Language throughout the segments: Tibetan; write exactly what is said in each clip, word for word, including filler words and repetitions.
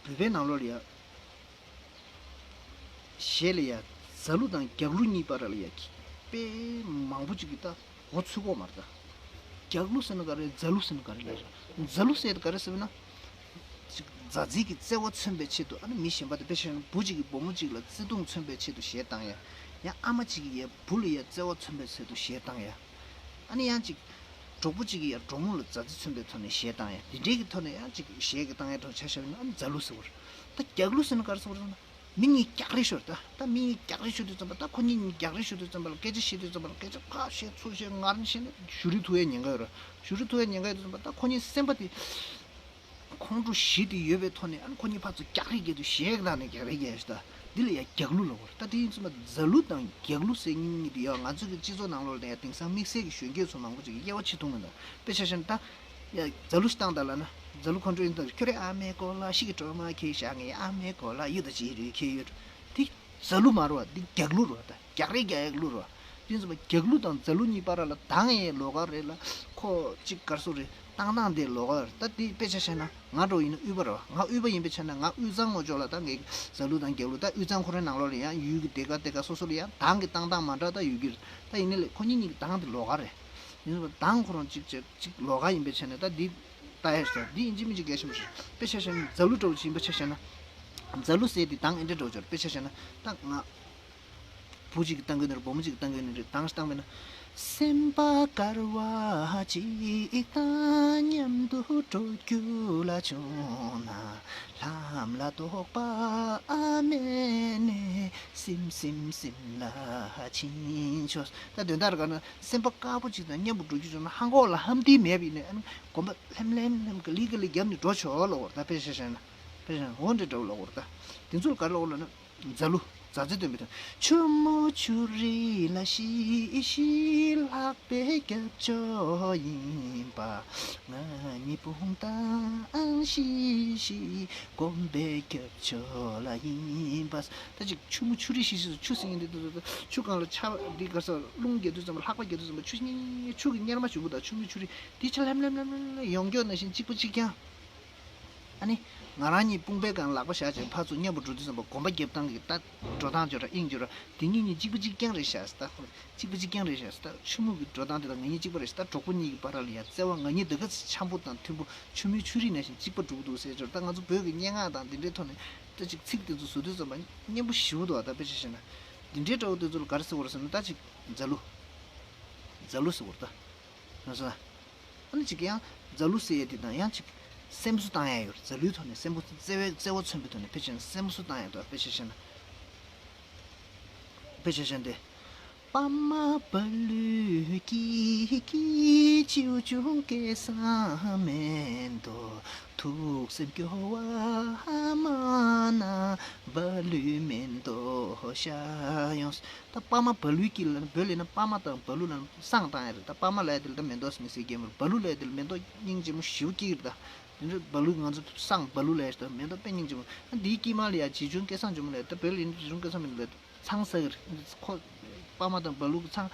བོད་པའི་ནང་ལོགས་ལ་ཡ། གཞས་ལ་ཡ། རྫ་གླུ་དང་རྒྱག་གླུ་གཉིས་བར་ལ་ཡ། དཔེ་མང་པོ་ཅིག་གིས་ད་མགོ་ཚོས་གོ་མ་རེད་ད། རྒྱག་གླུ་ཟེར་ན་ག་རེ། རྫ་གླུ་ཟེར་ན་ག་རེ་ལབ་རེད། རྫ་གླུ་ཟེར་དེ་ག་རེ་ཟེར་བ་ན། ཅིག་མཛའ་བརྩེ་གི་བརྩེ་བ་མཚོན་པའི་ཆེད་དུ། ཨ་ནི་མི་གཞན་པ་དང་དཔེ་ཆ་བཞག་ན་བུ་གཅིག་གིས་བུ་མོ་གཅིག་ལ་བརྩེ་དུང་མཚོན་པའི་ཆེད་དུ་གཞས་བཏང་ཡ། ཡང་ཨ་མ་གཅིག་གིས་ཡ་བུ་ལ་ཡ་བརྩེ་བ་མཚོན་པའི་ཆེད་དུ་གཞས་བཏང་ཡ། ཨ་ནི་ཡང་ཅིག་གྲོགས་པོ་གཅིག་གིས་ཡང་གྲོགས་མོ་ལ་མཛའ་བརྩེ་མཚོན་པའི་ཐོག་ནས་གཞས་བཏང་ཡ། འདི་འདྲའི་གི་ཐོག་ནས་ཡང་ཅིག་གཞས་ཀྱི་བཏང་ཡ་དང་ཆ་བཞག་ན། ཨ་ནི་རྫ་གླུ་ཟེར་བ་རེད། ད་རྒྱག་གླུ་ཟེར་ན་ག་རེ་ཟེར་བ་རེད་ཟེར་ན། མི་གཉིས་རྒྱག་རེས་ཤོར་ད། ད་མི་གཉིས་རྒྱག་རེས་ཤོར་དུས་ཙམ་པ། ད་ཁོ་གཉིས་གཉིས་རྒྱག་རེས་ཤོར་དུས་ཙམ་པ་ལ། སྐད་ཆ་བཤད་དུས་ཙམ་པ་ལ། སྐད་ཆ་ཕར་བཤད་ཚུར་བཤད་ངར་བཤད་ནས་གཞུ་རིས་ཐུག་ཡའི་ཉེན་ཁ་ཡོད་རེད། གཞུ་རིས་ཐུག་ཡའི་ཉེན་ཁ་ཡོད་དུས་ཙམ་པ། ད་ཁོ་གཉིས་སེམས་པ་དེ། ཁོང་ཁྲོ་ཞི་སྟེ་ཡོད་པའི་ཐོག་ནས། ཨ་ནི་ཁོ་གཉིས་ཕར་ཚུར་རྒྱག་རེས་རྒྱག་དུས། གཞས་བཏང་ནས་རྒྱག་རེས་རྒྱག་ཡ་ཞིག་ད། འདི་ལ་ཡ་རྒྱག་གླུ་ལབ་དགོས་རེད། ད་དེ་ཡིན་ཙང་མ་རྫ་གླུ་དང་རྒྱག་གླུ་ཟེར་མཁན་གཉིས་དེ་ཡང་ང་ཚོ་གི་སྤྱི་ཚོགས་ནང་ལོགས་ལ་ཡ་དེང་སང་དམིགས་བསལ་གྱི་གཞོན་སྐྱེས་ཚོ་མང་པོ་ཅིག་གིས་དབྱེ་བ་ཕྱེ་ཐུབ་མི་འདུག་དཔེ་ཆ་བཞག་ན་ད། ཡ་རྫ་གླུ་ཞིག་བཏང་དང་ལབ་ན། རྫ་གླུ་ཁོང་ཁྲོ་ཡིན་དང་། ཁྱོད་རེ་ཨ་མའི་གོ་ལ་ཤི་གི་གྲོ་མ་ཁྱེར་བཞག་ངས། ཨ་མའི་གོ་ལ་གཡུ་དང་བྱི་རུ་ཁྱེར་ཡོད། དེ་རྫ་གླུ་མ་རེད་བ། འདི་རྒྱག་གླུ་རེད་བ། ད་རྒྱག་རེས་རྒྱག་ཡག་གླུ་རེད་བ། དེ་ཚོ་རྒྱག་གླུ་དང་རྫ་གླུ་གཉིས་བར་ལ་སྡང་ཡས་ལོགས་ཀ་རེད་ལ། ཁོ་གཅིག་ག་རེ་ཟེར་དགོས་རེད། བཏང་སྟངས་དེ་ལོགས་ཀ་རེད། ད་དེ་དཔེ་ཆ་བཞག་ན་ང་འདྲ་བོ་ཡིན་ན་དབུས་པ་རེད་བ། ང་དབུས་པ་ཡིན་པའི་ཆ་ནས་ང་དབུས་གཙང་ངོ་ཅོག་ལ་ད་ངས་རྫ་གླུ་དང་རྒྱག་གླུ། ད་དབུས་གཙང་ཁོ་རའི་ནང་ལོགས་ལ་ཡང་ཡུལ་གྱི་སྡེ་ཁག་སྡེ་ཁག་སོ་སོ་ལ་ཡང་སྡང་གི་བཏང་སྟངས་མ་འདྲ་ད་ཡོད་ཀྱི་རེད། ད་ཡིན་ནའི་ལས་ཁོ་གཉིས་གཉིས་ཀྱི་སྡང་དེ་ལོགས་ཀ་རེད། ཡིན་ཙང་སྡང་ཁོ་རང་གཅིག་བྱས་གཅིག་ལོགས་ཀ་ཡིན་པའི་ཆ་ནས། ད་འདི་ལྟ་ཡ་ཞིག་ད་འདི་ཡིན་གཅིག་མིན་གཅིག་གལ་ཆེན་པོ་ཞིག་དཔེ་ཆ་བཞག་ན་རྫ་གླུ་འདྲ་བོ་ཅིག་ཡིན་པའི་ཆ་བཞག་ན། རྫ་གླུ་ཟེར་དེ་སྡང་ཨེ་འདྲ་འདྲ་བོ་ཅིག་ཡོད་རེད། དཔེ་ཆ་བཞག་ན་ད་ང་བུ་གཅིག་གིས་བཏང་གི་ཡོད་ན་རེད། བུ་མོ་གཅིག་གིས་བཏང་གི་ཡོད་ན་རེད། སྡང་ཞིག་བཏང་བས་ན། སེམས་པ་དཀར་བ་གཅིག་དང་མཉམ་དུ་འགྲོ་རྒྱུ་ལ་བྱུང་ན། ལྷམ་ལ་རྡོག་པ་མེད་ནས་སིམ་སིམ་སིམ་ལ་ཕྱིན་ཆོག་ད་དོན་དག་ག་ན། སེམས་པ་དཀར་པོ་གཅིག་དང་མཉམ་དུ་འགྲོ་རྒྱུ་བྱུང་ན། ཧང་གོག་ལ་ལྷམ་དེ་མེད་པ་ཡིན་ན། ཨ་ནི་གོམ་པ་ལྷེམ་ལྷེམ་ལྷེམ་ག་ལི་ག་ལི་བརྒྱབ་ནས་འགྲོ་ཆོག་ལབ་དགོས་རེད། ད་དཔེ་ཆ་བཞག་ན། དཔེ་ཆ་བཞག་ན་འོ་འདྲ་འདྲ་བོ་ལབ་དགོས་རེད། ད་དེ་ཚོ་ལ་ག་རེ་ལབ་དགོས་ལབ་ན། རྫ་གླུ། མཛའ་བརྩེ་སྟོན་པའི་དོན། ཆུ་མོ་ཆུ་རིས་ལ་ཞི་ཞི་ལྷག་པའི་རྒྱབ་ཕྱོགས་ཡིན་པ། ང་གཉིས་བུང་བཏང་ཞི་ཞི་གོམ་པའི་རྒྱབ་ཕྱོགས་ལ་ཡིན་པ། ད་ཅིག་ཆུ་མོ་ཆུ་རིས་ཞི་ཞི་ཟེར། ཆུ་ཟེར་མཁན་དེ་འདུག་ཆུ་སྒང་ལ་ཆར་པ་འདི་ག་རེ་ཟེར། རླུང་རྒྱག་དུས་ཙམ་པ། ལྷགས་པ་རྒྱག་དུས་ཙམ་པ། ཆུ་ཆུ་གི་གཉེར་མ་ཞུ་གི་དང་། ཆུ་མོ་ཆུ་རིས་དེ་ཆ་ལྷེམ་ལྷེམ་ལྷེམ་ལྷེམ་ཡོང་རྒྱུ་ནང་བཞིན་གཅིག་པ་གཅིག་རྐྱང་། ཨ་ནི། ང་རང་གཉིས་དཔུང་པའི་སྒང་ལག་པ་བཞག་བྱས་ཕར་ཚུར་མཉམ་པོ་འགྲོ་དུས་ཙམ་པ། གོམ་པ་རྒྱབ་སྟངས་ཀྱི་ད་འགྲོ་སྟངས་བརྗོད་ར་དབྱིངས་བརྗོད་ར། དེ་གཉིས་གཉིས་གཅིག་པ་གཅིག་རྐྱང་རེད་ཤག་ཟེར། ད་ཁོ་གཅིག་པ་གཅིག་རྐྱང་རེད་ཤག་ཟེར། ད་ཆུ་མོ་གི་འགྲོ་སྟངས་དེ་དང་ང་གཉིས་གཅིག་པ་རེད་ཤག་ད་གྲོགས་པོ་གཉིས་ཀྱི་བར་ལ་ཡང་བརྩེ་བ་ང་གཉིས་འདི་ག་ཚོད་འཆམ་པོ་དང་མཐུན་པོ། ཆུ་མོའི་ཆུ་རིས་ནང་བཞིན་གཅིག་པ་འགྲོ་གི་འདུག་ཟེར་བརྗོད་ར། ད་ང་ཚོ་བོད་ཀྱི་སྙན་ངག་དང་འདི་འདྲའི་ཐོག་ནས་ད་ཅིག་ཚིག་དེ་ཚོ་བཟོ་དུས་ཙམ་པ་སྙན་པོ་ཞེ་པོ་འདུག་ད་དཔེ་ཆ་བཞག་ན། འདི་འདྲའི་འདྲ་བོ་དེ་ཚོ་ལ་ག་རེ་ཟེར་དགོས་རེད་ཟེར་ན། ད་ཅིག་རྫ་གླུ། རྫ་གླུ་ཟེར་དགོས་རེད་ད། ལགས་སོ། ཨ་ནི་ཅིག་ཡང་རྫ་གླུ་ཟེར་ཡས་དེ་དང་ཡང་ཅིག་སེམས་གསོ་བཏང་ཡ་ཡོད་རེད། རྫ་གླུའི་ཐོག་ནས་སེམས་པ་བརྩེ་བའི་བརྩེ་བ་མཚོན་པའི་ཐོག་ནས། དཔེ་ཆ་བཞག་ན་སེམས་གསོ་བཏང་ཡ་འདུག་དཔེ་ཆ་བཞག་ན། དཔེ་ཆ་བཞག་ན་དེ། པདྨ་བ་ལུས་ཀྱི་སྐྱིལ་ཀྲུང་སྐལ་བཟང་མེ་ཏོག་ཐུགས་སེམས་སྐྱོ་བ་མ་ན་བ་ལུས་མེ་ཏོག་ཤར་ཡོང་། ད་པདྨ་བ་ལུས་ཀྱི་ལ་བོད་ལ་ཡིན་ན་པདྨ་དང་བ་ལུ་ལ་བསང་བཏང་ཡ་རེད། ད་པདྨ་ལབ་ཡ་དེ་ལ་ད་མེ་ཏོག་ཟེར་ནས་ཟེར་གྱི་མ་རེད། བ་ལུ་ལབ་ཡ་དེ་ལ་མེ་ཏོག་སྙིང་རྗེ་མོ་ཞེ་པོ་སྐྱེ་གི་རེད་ད། དེ་འདྲ་བ་ལུ་ང་ཚོ་བསང་བ་ལུ་ལབ་ཡ་ཞིག་ད་མེ་ཏོག་དཔེ་སྙིང་རྗེ་མོ། ཨ་འདིའི་དཀྱིལ་མ་ལ་ཡ་རྗེ་བཙུན་སྐལ་བཟང་ཇོ་མོ་ལབ་ཡ། ད་བོད་ལ་ཡིན་ན་རྗེ་བཙུན་སྐལ་བཟང་མེད་ལ་ཚང་ཟ་གི་རེད། ཁོ་པདྨ་དང་བ་ལུ་གི་ཚང་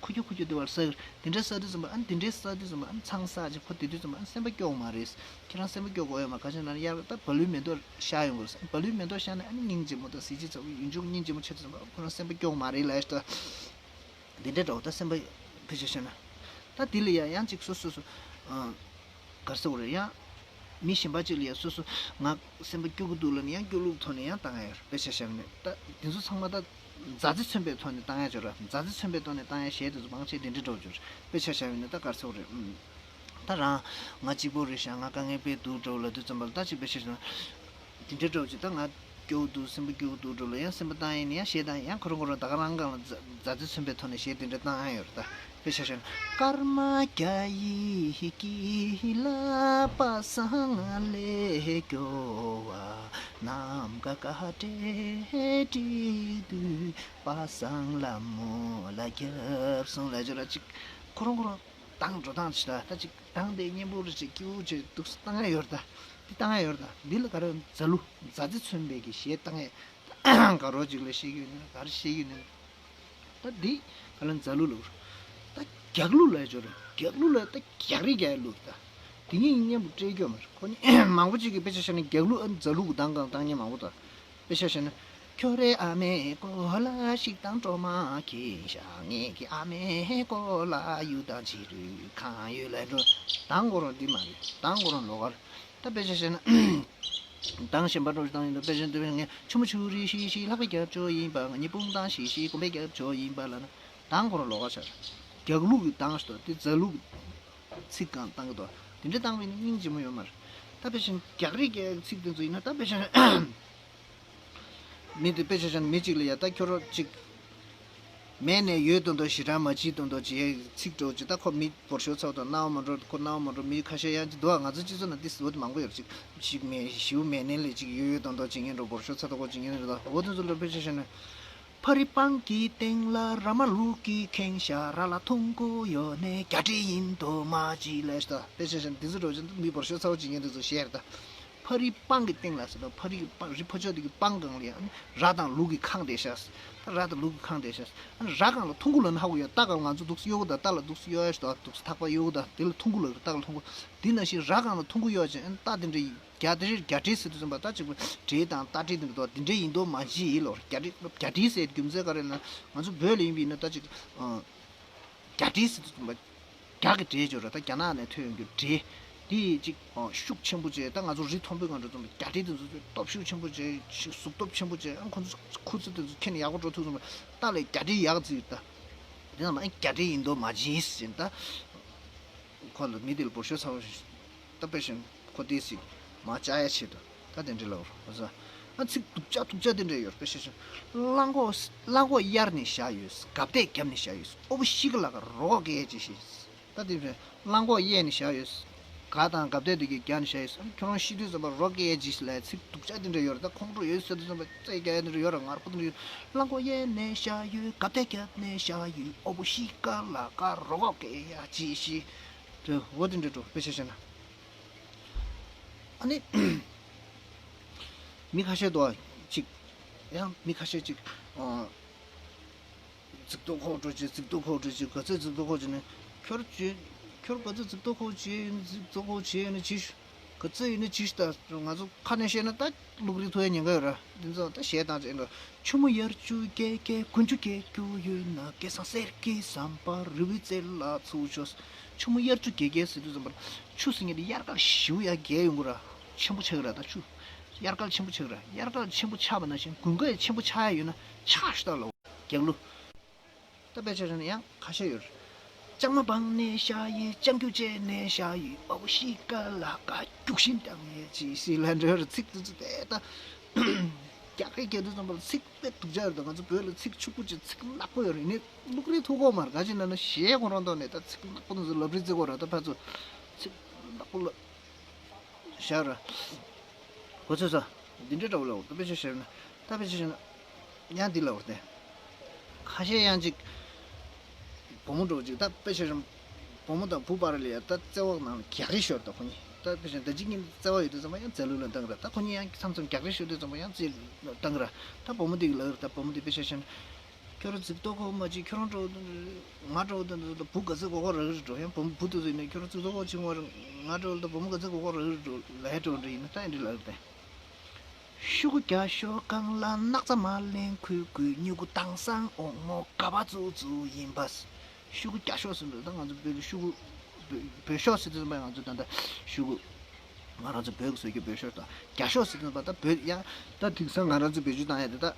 ཁུ་ཁྱུ་ཁུ་ཁྱུ་དེ་བར་ཟ་གི་རེད། དེ་འདྲ་ཟ་དུས་ཙམ་པ། ཨ་དེ་འདྲ་ཟ་དུས་ཙམ་པ། ཨ་ཚང་ཟ་ཅིག་ཁོ་དེ་དུས་ཙམ་པ། ཨ་སེམས་པ་སྐྱོ་བ་མ་རེད། ཁྱེད་རང་སེམས་པ་སྐྱོ་དགོས་ཡོད་མ། ག་ཅི་ན་ཡར་ད་བ་ལུའི་མེ་ཏོག་ཤར་ཡོང་གི་རེད། བ་ལུའི་མེ་ཏོག་ཤར་ནས་ཨ་ནི་སྙིང་རྗེ་མོ་དང་གཟི་བརྗིད་ཚ་པོ་ཡུལ་ལྗོངས་སྙིང་རྗེ་མོ་ཆགས་དུས་ཙམ་པ། ཁོ་རང་སེམས་པ་སྐྱོ་བ་མ་རེད་ལབ་ཡ་ཞིག་ད། འདི་འདྲ་འདྲ་བོ་ད་སེམས་པ་ཕལ་ཆེར་བཤད་ན། ད་འདི་ལ་ཡ་ཡང་ཅིག་སོ་སོ་སོ། ཨ། ག་རེ་ཟེར་དགོས་རེད། ཡང་མི་གཞན་པ་ཅིག་ལ་ཡ་སོ་སོ་ང་སེམས་པ་སྐྱོ་གི་འདུག་ལབ་ནས་ཡང་སྐྱོ་གླུ་གི་ཐོག་ནས་ཡང་བཏང་ཡ་ཡོད་རེད། དཔེ་ཆ་བཞག་ན་ད་འདི་ཚོ་ཚང་མ་ད་མཛའ་བརྩེ་མཚོན་པའི་ཐོག་ནས་བཏང་ཡ་ཅིག་ཡོད་རེད། མཛའ་བརྩེ་མཚོན་པའི་ཐོག་ནས་བཏང་ཡ་གཞས་དེ་ཚོ་མང་ཆེ་འདི་འདྲ་འདྲ་བོ་ཅིག་ཡོད་རེད། དཔེ་ཆ་བཞག་ཡོད་ན་ད་ག་རེ་ཟེར་དགོས་རེད། ཨུམ། ད་རང་ང་གཅིག་པོ་རེད་ཤག་ང་དཀའ་ངལ་དཔེ་འདུག་འདྲ་བོ་ལབ་དུས་ཙམ་པ་ལ། ད་ཅིག་དཔེ་ཆ་བཞག་ན། དེ་འདྲའི་འདྲ་བོ་ཅིག་ད་ང་སྐྱོ་བོ་འདུག་སེམས་པ་སྐྱོ་བོ་འདུག་འགྲོ་ལ་ཡང་སེམས་པ་བཏང་ཡིན་ན་ཡང་གཞས་བཏང་ཡིན་ཡང་ཁོ་རང་ཁོ་རང་ད་ག་རང་སྒང་ལ་མཛའ་མཛའ་བརྩེ་མཚོན་པའི་ཐོག་ནས་གཞས་དེ་འདྲ་བཏང་ཡ་ཡོད་རེད་ད། དཔེ་ཆ་བཞག་ན། སྐར་མ་བརྒྱ་ཡི་དཀྱིལ་ལ་པ་སངས་ལས་སྐྱོ་བ་ནམ་མཁའ་ཀ་བགྲེས་བགྲེས་དུས་པ་སངས་ལ་མོ་ལ་རྒྱབ་སོང་ལབ་ཅིག་ལ་ཅིག་ཁོ་རང་ཁོ་རང་། བཏང་འགྲོ་སྟངས་ཅིག་ད། ད་ཅིག་བཏང་སྟེ་སྙན་པོ་རེ་ཅིག་སྐྱིད་པོ་ཅིག་འདུག་སེ་བཏང་ཡ་ཡོད་རེད་ད། འདི་བཏང་ཡ་ཡོད་རེད་ད། འདི་ལ་ག་རེ་མཛའ་གླུ་མཛའ་བརྩེ་མཚོན་པའི་གི་གཞས་བཏང་ཡ། ག་རོ་ཅིག་ལ་བཤད་ཀྱི་ཡོད་ན་ག་རེ་བཤད་ཀྱི་ཡོད་ན། ད་འདི་ག་ལ་མཛའ་གླུ་ལབ་རེད། ད་རྒྱག་གླུ་ལབ་ཡ་ཅིག་ཡོད་རེད། རྒྱག་གླུ་ལ་ད་རྒྱག་རེས་རྒྱག་ཡ་གླུ་རེད་ད། དེ་གཉིས་མཉམ་དུ་སྤྲད་རྒྱུ་མ་རེད། ཁོ་གཉིས་མང་པོ་ཅིག་གིས་དཔེ་ཆ་བཞག་ན་རྒྱག་ལུགས་ཨ་ནི་རྫ་ལུགས་ཀྱི་གདངས་སྒང་བཏང་མཁན་མང་པོ་འདུག་དཔེ་ཆ་བཞག་ན། ཁྱོད་རའི་ཨ་མའི་གོ་ལ་ཞིག་དང་སྤྲོ་མ་ཁྱེར་ཤག་ངེད་ཀྱི་ཨ་མའི་གོ་ལ་གཡུ་དང་བྱི་རུ་གང་ཡོད་ལ་འགྲོ། གདངས་ཁོ་རང་འདི་མ་རེད། གདངས་ཁོ་རང་ལོགས་ཀ་རེད། ད་དཔེ་ཆ་བཞག་ན། གདངས་གཞན་པ་འགྲོ་བཏང་ཡིན་ད། དཔེ་ཆ་འདི་བཞག་ན། ཆུ་མོ་ཆུ་རིས་ཤིག་ཤིག་ལྷགས་པའི་རྒྱབ་ཕྱོགས་ཡིན་པ། ང་གཉིས་སྤུངས་ཐང་ཤིག་ཤིག་དགོན་པའི་རྒྱབ་ཕྱོགས་ཡིན་པ་ལབ་ན། གདངས་ཁོ་རང་ལོགས་ཀ་ཆགས། རྒྱག་ལུགས་ཀྱི་གདངས་ཤིག་འདུག་དེ་རྫ་ལུགས་ཀྱི་ཚིག་སྒང་བཏང་གི་འདུག་དེ་འདྲ་བཏང་བས་ནི་སྙིང་རྗེ་མོ་ཡོད་མ་རེད། ད་དཔེ་ཆ་རྒྱག་རེས་རྒྱག་ཚིག་དེ་ཚོ་ཡིན་ན། ད་དཔེ་ཆ་མི་དེ་དཔེ་ཆ་བཞག་ན་མི་གཅིག་ལ་ཡ། ད་ཁྱོད་རང་གཅིག་མེད་ནས་ཡོད་མདོག་མདོག་ཞེ་དྲག་མ་བྱེད་མདོག་མདོག་བྱེད་ཡ་ཚིག་འགྲོ་ཅིག་ད་ཁོ་མི་བོར་ཤོག་ཚ་བོ་དང་སྣང་བ་མ་འགྲོ། ཁོ་སྣང་བ་མ་འགྲོ། མི་ཁ་ཤས་ཡང་ཅིག་འདུག་ང་ཚོ་སྤྱི་ཚོགས་ནང་དེ་བཟོ་དེ་མང་པོ་ཡོད་རེད། ཅིག་ཞིག་མེད་ཞིའུ་མེད་ནས་ལས་ཅིག་ཡོད་ཡོད་མདོག་མདོག་བྱེད་མཁན་འགྲོ། བོར་ཤོག་ཚ་མདོག་ཁོ་བྱེད་མཁན་རེད། ད་འོ་དེ་ཚོ་ལ་དཔེ་ཆ་བཞག་ན། ཕ་རི་པང་གི་སྟེང་ལ་ར་མ་ལུག་གིས་ཁེངས་ཤག་ར་ལ་ཐུང་ཀུ་ཡོད་ནས་རྒྱ་འདྲེ་ཡིན་མདོག་མ་བྱེད་ལབ་ཤག་དཔེ་ཆ་བཞག་ན་འདི་ཚོ་འགྲོ་བཞིན་དུ་མི་བོར་ཤོག་ཚ་བོ་བྱེད་མཁན་འདི་ཚོ་བཤད་རེད་ད། ཕ་རི་པང་གི་སྟེང་ལ་ཟེར་དུས་ཕ་རི་པང་རི་ཕོ་ཆོག་དེ་གི་པང་སྒང་ལ་ཡང་ར་དང་ལུག་གིས་ཁེངས་བསྡད་ཤག་ད་ར་དང་ལུག་གིས་ཁེངས་བསྡད་ཤག་ཨ་ནི་ར་སྒང་ལ་ཐུང་ཀུ་ལབ་ན་ཧ་གོ་ཡ། རྟ་སྒང་ང་ཚོ་འདུག་སེ་གཡོག་གི་ད། རྟ་ལ་འདུག་སེ་གཡོག་ཡ་ཞིག་འདུག་འདུག་སེ་ཐག་པ་གཡོག་གི་ད། དེ་ལ་ཐུང་ཀུ་ལབ་རེད། རྟ་ལ་ཐུང་ཀུ། དེ་ནང་བཞིན་ར་སྒང་ལ་ཐུང་ཀུ་གཡོག་བྱས་ཨ་ནི་རྟ་དེ་འདྲ་ཡིན། རྒྱ་དེ་རེད། རྒྱ་འདྲེ་ཟེར་དུས་ཙམ་པ་ད་གཅིག་པུ་འདྲེ་དང་རྟ་འདྲེ་དེ་འདྲ་འདུག་དེ་འདྲ་ཡིན་མདོག་མ་བྱེད་ལབ་རེད། རྒྱ་འདྲེ་རྒྱ་འདྲེ་ཟེར་རྒྱུ་མཚན་ག་རེ་ལབ་ན། ང་ཚོ་བོད་ལ་ཡིན་པ་ཡིན་ན་ད་ཅིག་ཨ། རྒྱ་འདྲེ་ཟེར་དུས་ཙམ་པ། རྒྱ་གི་འདྲེ་ཅིག་ཡོད་རེད། ད་རྒྱ་ནག་ནས་ཐོན་ཡོང་རྒྱུ་འདྲེ། དེ་ཅིག་ཨ་ཤུགས་ཆེན་པོ་བྱས། ད་ང་ཚོ་རི་མཐོན་པོའི་སྒང་འགྲོ་ཙམ་པ་རྒྱ་འདྲེ་དེ་ཚོ་སྟོབས་ཤུགས་ཆེན་པོ་བྱས། ཤུགས་གཟུགས་སྟོབས་ཆེན་པོ་བྱས། ཨ་ཁོ་ཚོ་ཁོ་ཚོ་དེ་ཚོ་ཁྱེར་ནས་ཡག་པོ་འགྲོ་ཐུབ་ཙམ་པ། རྟ་ལས་རྒྱ་འདྲེ་ཡག་ཅིག་ཡོད་ད། དེ་ཙམ་པ་ཨ་རྒྱ་འདྲེ་ཡིན་མདོག་མ་བྱེད་ཟེར་ད། ཁོ་ལ་མི་དེ་ལ་བོར་ཤོག་ཚ་བོ་ཞིག་ད་དཔེ་བཞག་ན་ཁོ་དེ་ཟིག་མ་བཅག་ཡ་ཆེད་དུ་ད་དེ་འདྲ་ལབ་རེད། ཨ་ཙི། ཨ་ཚིག་སྡུག་ཅག་སྡུག་ཅག་དེ་འདྲ་ཡོད་རེད། དཔེ་བཞག་ན། གླང་གོག་གླང་གོག་གཡར་ནས་བཞག་ཡོད། གབ་སྟེགས་བརྒྱབ་ནས་བཞག་ཡོད། ཨོ་བོ་ཤི་ཀ་ལ་ཀ་རོ་ཁོག་སྐད་ཡ་ཅིག་ཤེས། ད་དེ་བཞིན་གླང་གོག་གཡར་ནས་བཞག་ཡོད། ག་དང་གབ་སྟེགས་དེ་གི་བརྒྱབ་ནས་བཞག་ཡོད། ཁྱོད་རང་ཤི་དུས་ཙམ་པ་རོ་ཁོག་སྐད་ཡ་ཅིག་ལབ་ཡ་ཚིག་སྡུག་ཅག་དེ་འདྲ་ཡོད་རེད། ད་ཁོང་ཁྲོ་ཡོད་ཟེར་དུས་ཙམ་པ་རྩེ་རྒྱག་ཡ་དེ་འདྲ་ཡོད་རེད། ངར་པོ་དེ་འདྲ་ཡོད། གླང་གོག་གཡར་ནས་བཞག་ཡོད། གབ་སྟེགས་བརྒྱབ་ནས་བཞག་ཡོད། ཨོ་བོ་ཤི་ཀ་ལ་ཀ་རོ་ཁོག་སྐད་ཡ་ཅིག་ཤེས། དེ་འོ་དེ་འདྲ་འགྲོ། དཔེ་ཆ་བཞག་ན། ཨ་ནི། མི་ཁ་ཤས་འདུག་ཨ། ཅིག་ཡང་མི་ཁ་ཤས་ཅིག་ཨ། རྫིག་མདོག་ཁ་པོ་འགྲོ་བྱས། རྫིག་མདོག་ཁ་པོ་འགྲོ་བྱས། ག་ཚོད་རྫིག་མདོག་ཁ་པོ་བྱས་ནས། ཁྱོད་ཀྱིས་ཁྱོད་ག་ཚོད་རྫིག་མདོག་ཁ་པོ་བྱས་ཡིན། རྫིག་མདོག་ཁ་པོ་བྱས་ཡིན་ན་ཅི་ཞིག་ག་ཚོད་ཡིན་ན་ཅི་ཞིག་ད་ང་ཚོ་ཁ་ནས་བཤད་ན་ད་བླུག་རིགས་ཐུག་ཡ་ཉེན་ཁ་ཡོད་ར། འདི་ཚོ་ད་གཞས་བཏང་བྱས་འགྲོ། ཆུ་མོ་དབྱར་ཆུ་རྒྱས་རྒྱས། དགུན་ཆུ་རྒྱས་རྒྱུ་ཡོད་ན། སྐལ་བཟང་གསེར་གྱི་ཟམ་པ་རི་བོའི་རྩེ་ལ་ཚུར་ཤོག་ཆུ་མོ་དབྱར་ཆུ་རྒྱས་རྒྱས་ཟེར་དུས་ཙམ་པར་ཆུ་ཟེར་མཁན་དེ་དབྱར་ཁ་ཞེ་པོ་ཡར་རྒྱས་ཡོང་གི་ར། ཆེན་པོ་ཆགས་ཀྱི་ར། ད་ཆུ་དབྱར་ཁ་ཆེན་པོ་ཆགས་ཀྱི་ར། དབྱར་ཁ་ཆེན་པོ་ཆགས་པ་ནང་བཞིན་དགུན་ཁ་ཡང་ཆེན་པོ་ཆགས་ཡ་ཡོད་ན་ཆགས་ཤོག་ད་ལོ། རྒྱག་ལུགས། ད་དཔེ་ཆ་བཞག་ན་ཡང་ཁ་ཤས་ཡོད་རེད། ལྕང་མ་སྦངས་ནས་བཞག་ཡོད། ལྕང་ཀྱུ་བཅད་ནས་བཞག་ཡོད། ཨོ་ཤི་ཀ་ལ་ཀ་རྒྱུག་ཤིང་བཏང་ཡས་ཅིག་ཤིག་ལབ་འདྲ་བའི་ཚིག་དེ་ཚོ་དེ་ད་རྒྱག་རེས་རྒྱག་དུས་ཙམ་པ་ལ་ཚིག་དཔེ་སྡུག་ཅག་ཡོད་རེད། ད་ང་ཚོ་བོད་ལ་ཚིག་ཕྱུག་པོ་ཅིག་ཚིག་ནག་པོ་ཡོད་རེད། ཡིན་ནའི་བླུག་རེས་ཐུག་གོ་མ་རེད། ག་ཅི་ན་ན་གཞས་ཁོ་རང་ཐོག་ནས་ད་ཚིག་ནག་པོ་དེ་ཚོ་ལབ་རེས་བརྩི་གོ་ར། ད་ཕར་ཚུར་ཚིག་ནག་པོ་ལབ། བཞག་ར། གོ་ཚོད་ས། འདི་འདྲའི་འདྲ་བོ་ལ་འོ་ད་དཔེ་ཆ་བཤད་ན། ད་དཔེ་ཆ་བཤད་ན། ཡང་འདི་ལ་འོ་དེ། ཁ་ཤས་ཡང་ཅིག་བུ་མོ་འདྲ་བོ་ཅིག་ད་དཔེ་ཆ་བཤད་ན། བུ་མོ་དང་བུ་བར་ལ་ཡ་ད་བརྩེ་བ་ནང་ལ་རྒྱག་རེས་ཤོར། ད་ཁོ་གཉིས་ད་དཔེ་ཆ་བཤད་ན་ད་གཅིག་གཉིས་བརྩེ་བ་ཡོད་དུས་ཙམ་པ་ཡང་རྩ་ལུག་ལ་འདང་ར། ད་ཁོ་གཉིས་ཡང་མཚམས་མཚམས་རྒྱག་རེས་ཤོར་དུས་ཙམ་པ་ཡང་རྩེ་ལུག་ལ་འདང་ར། ད་བུ་མོ་འདི་གི་ལ་ད་བུ་མོ་འདི་དཔེ་ཆ་བཤད་ན། ཁྱོད་རང་རྫིག་མདོག་ཁ་པོ་མ་བྱེད། ཁྱོད་རང་འགྲོ། ང་འགྲོ་དེ་འདྲ་ད་བུ་ག་ཚོད་མགོ་སྐོར་རག་གི་རེད་འགྲོ། ཡང་བུ་བུ་དེ་ཚོ་ཡིན་ན་ཁྱོད་རང་རྫིག་མདོག་ཁ་པོ་བྱེད་ཀྱི་མ་རེད། ང་འགྲོ་ད་བུ་མོ་ག་ཚོད་མགོ་སྐོར་རག་གི་རེད་འགྲོ་ལབ་ཡ་འགྲོ་འདྲ་ཡིན་ན་ད་ཡིན་འདྲ་ལབ་རེད་དེ། ཤུ་གུ་རྒྱ་ཤོག་སྒང་ལ་སྣག་ཚ་མ་ལེན་ཁུལ་ཁུལ། སྨྱུ་གུ་དྭངས་སང་འོག་མོ་ག་བ་བཙུགས་བཙུགས་ཡིན་པ། ཤུ་གུ་རྒྱ་ཤོག་ཟེར་འདུག་ད་ང་ཚོ་བོད་ཀྱི་ཤུ་གུ་བོད་བོད་ཤོག་ཟེར་དུས་ཙམ་པ་ང་ཚོ་ད་ལྟ་ཤུ་གུ་ང་རང་ཚོ་བོད་ཀྱི་བཟོ་རྒྱུ་བོད་ཤོག་དང་རྒྱ་ཤོག་ཟེར་དུས་ཙམ་པ་ད་བོད་ཡང་ད་དེང་སང་ང་རང་ཚོ་བེད་སྤྱོད་བཏང་ཡ་དེ་ད།